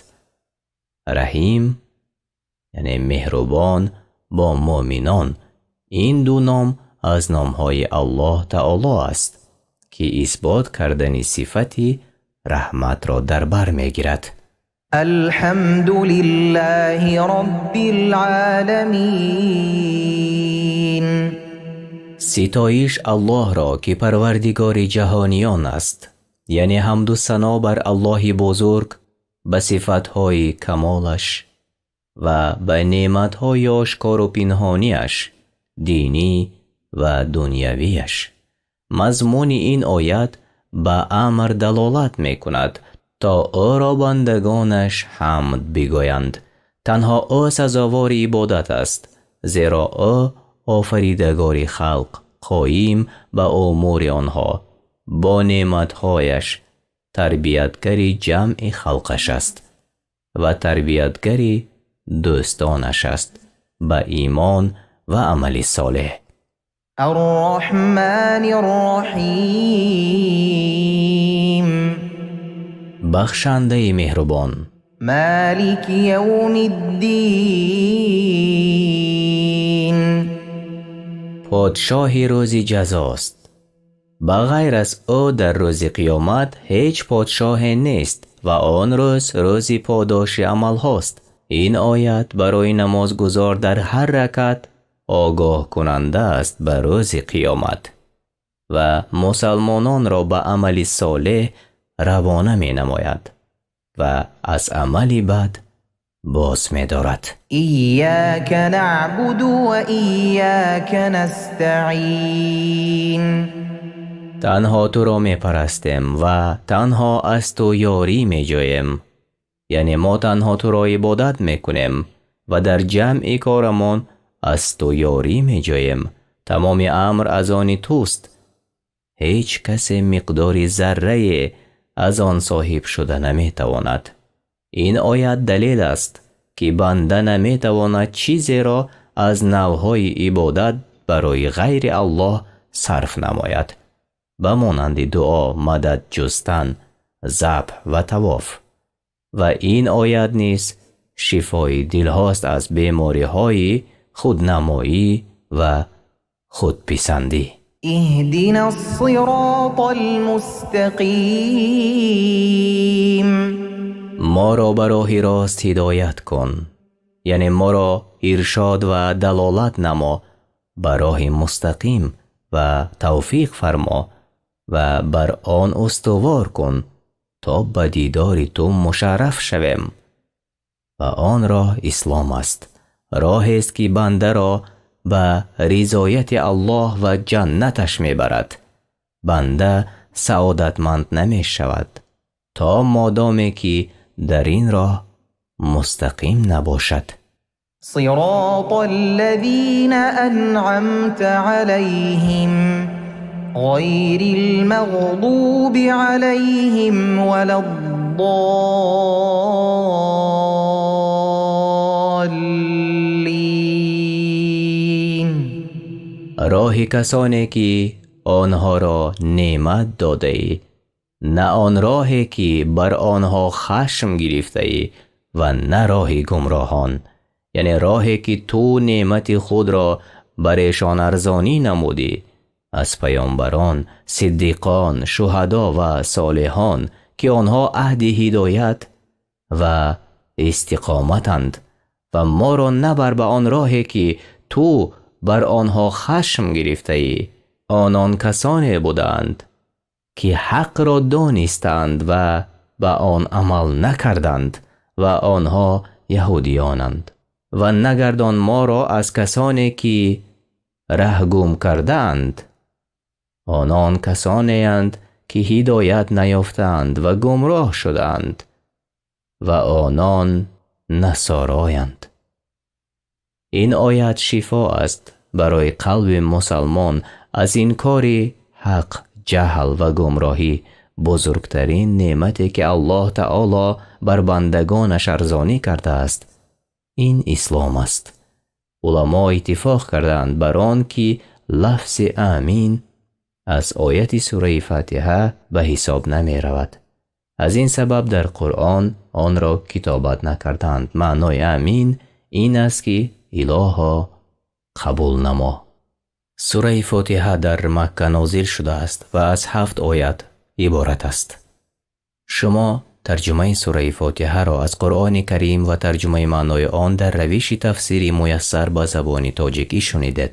Раҳим, яъне меҳрубон бо муъминон. Ин ду ном аз номҳои Аллоҳ Таоло аст, ки исбот кардани сифати раҳматро дар бар мегирад. الحمد لله رب العالمين. Ситоиш Аллоҳро, ки Парвардигори ҷаҳониён аст, яъне ҳамду сано бар Аллоҳи бузург ба сифатҳои камолаш ва ба неъматҳои ошкору пинҳониаш, динӣ ва дунявиаш. Мазмуни ин оят ба амр далолат мекунад, то ӯро бандагонаш ҳамд бигӯянд. Танҳо ӯ сазовори ибодат аст, зеро ӯ офаридагори халқ, қоим ба умури онҳо бо неъматҳояш, тарбиятгари ҷамъи халқаш аст ва тарбиятгари дӯстонаш аст ба имон ва амали солеҳ. الرحمن الرحيم. Бахшандаи меҳрубон. مالك يوم الدين. Подшоҳи рӯзи ҷазост. Ба ғайр аз ӯ дар рӯзи қиёмат ҳеҷ подшоҳе нест ва он рӯз рӯзи подоши амалҳост. Ин оят барои намозгузор дар ҳар ракат огоҳкунанда аст ба рӯзи қиёмат ва мусалмононро ба амали солеҳ равона менамояд ва аз амали бад боз медорад. إياك نعبد وإياك نستعين. Танҳо туро мепарастем ва танҳо аз ту ёрӣ меҷӯем, яъне мо танҳо туро ибодат мекунем ва дар ҷамъи корамон аз ту ёрӣ меҷӯем. Тамоми амр аз они туст, ҳеҷ касе миқдори заррае аз он соҳиб шуда наметавонад. Ин оят далел аст, ки банда наметавонад чизеро аз навъҳои ибодат барои ғайри Аллоҳ сарф намояд, ба монанди дуо, мадад ҷустан, забҳ ва тавоф. Ва ин оят низ шифои дилҳост аз бемориҳои худнамоӣ ва худписандӣ. اهدنا الصراط المستقيم. Моро ба роҳи рост ҳидоят кун, яъне моро иршод ва далолат намо ба роҳи мустақим ва тавфиқ фармо ва бар он устувор кун, то ба дидори ту мушарраф шавем. Ва он роҳ ислом аст, роҳест, ки бандаро ба ризояти Аллоҳ ва ҷаннаташ мебарад. Банда саодатманд намешавад, то модоме ки дар ин роҳ мустақим набошад. صراط الذين أنعمت عليهم غير المغضوب عليهم ولا الضالين. Роҳи касоне, ки онҳоро неъмат додаӣ, на он роҳе, ки бар онҳо хашм гирифтаӣ, ва на роҳи гумроҳон, яъне роҳе, ки ту неъмати худро бар эшон арзонӣ намудӣ. Аз паёмбарон, сиддиқон, шуҳадо ва солиҳон, ки онҳо аҳли ҳидоят ва истиқоматанд, ва моро набар ба он роҳе, ки ту бар онҳо хашм гирифтаӣ. Онон касоне буданд, ки ҳақро донистанд ва ба он амал накарданд, ва онҳо яҳудиёнанд. Ва нагардон моро аз касоне, ки раҳ гум кардаанд. Онон касонеанд, ки ҳидоят наёфтаанд ва гумроҳ шудаанд, ва онон насороянд. Ин оят шифо аст барои қалби мусалмон аз инкори ҳақ, ҷаҳл ва гумроҳӣ. Бузургтарин неъмате, ки Аллоҳ таоло бар бандагонаш арзонӣ кардааст, ин ислом аст. Уламо иттифоқ кардаанд бар он, ки лафзи амин аз ояти сураи Фотиҳа ба ҳисоб намеравад. Аз ин сабаб дар Қуръон онро китобат накардаанд. Маънои амин ин аст, ки илоҳо, қабул намо. Сураи Фотиҳа дар Макка нозил шудааст ва аз ҳафт оят иборат аст. Шумо тарҷумаи сураи Фотиҳаро аз Қуръони Карим ва тарҷумаи маънои он дар равиши тафсири муяссар ба забони тоҷикӣ шунидед.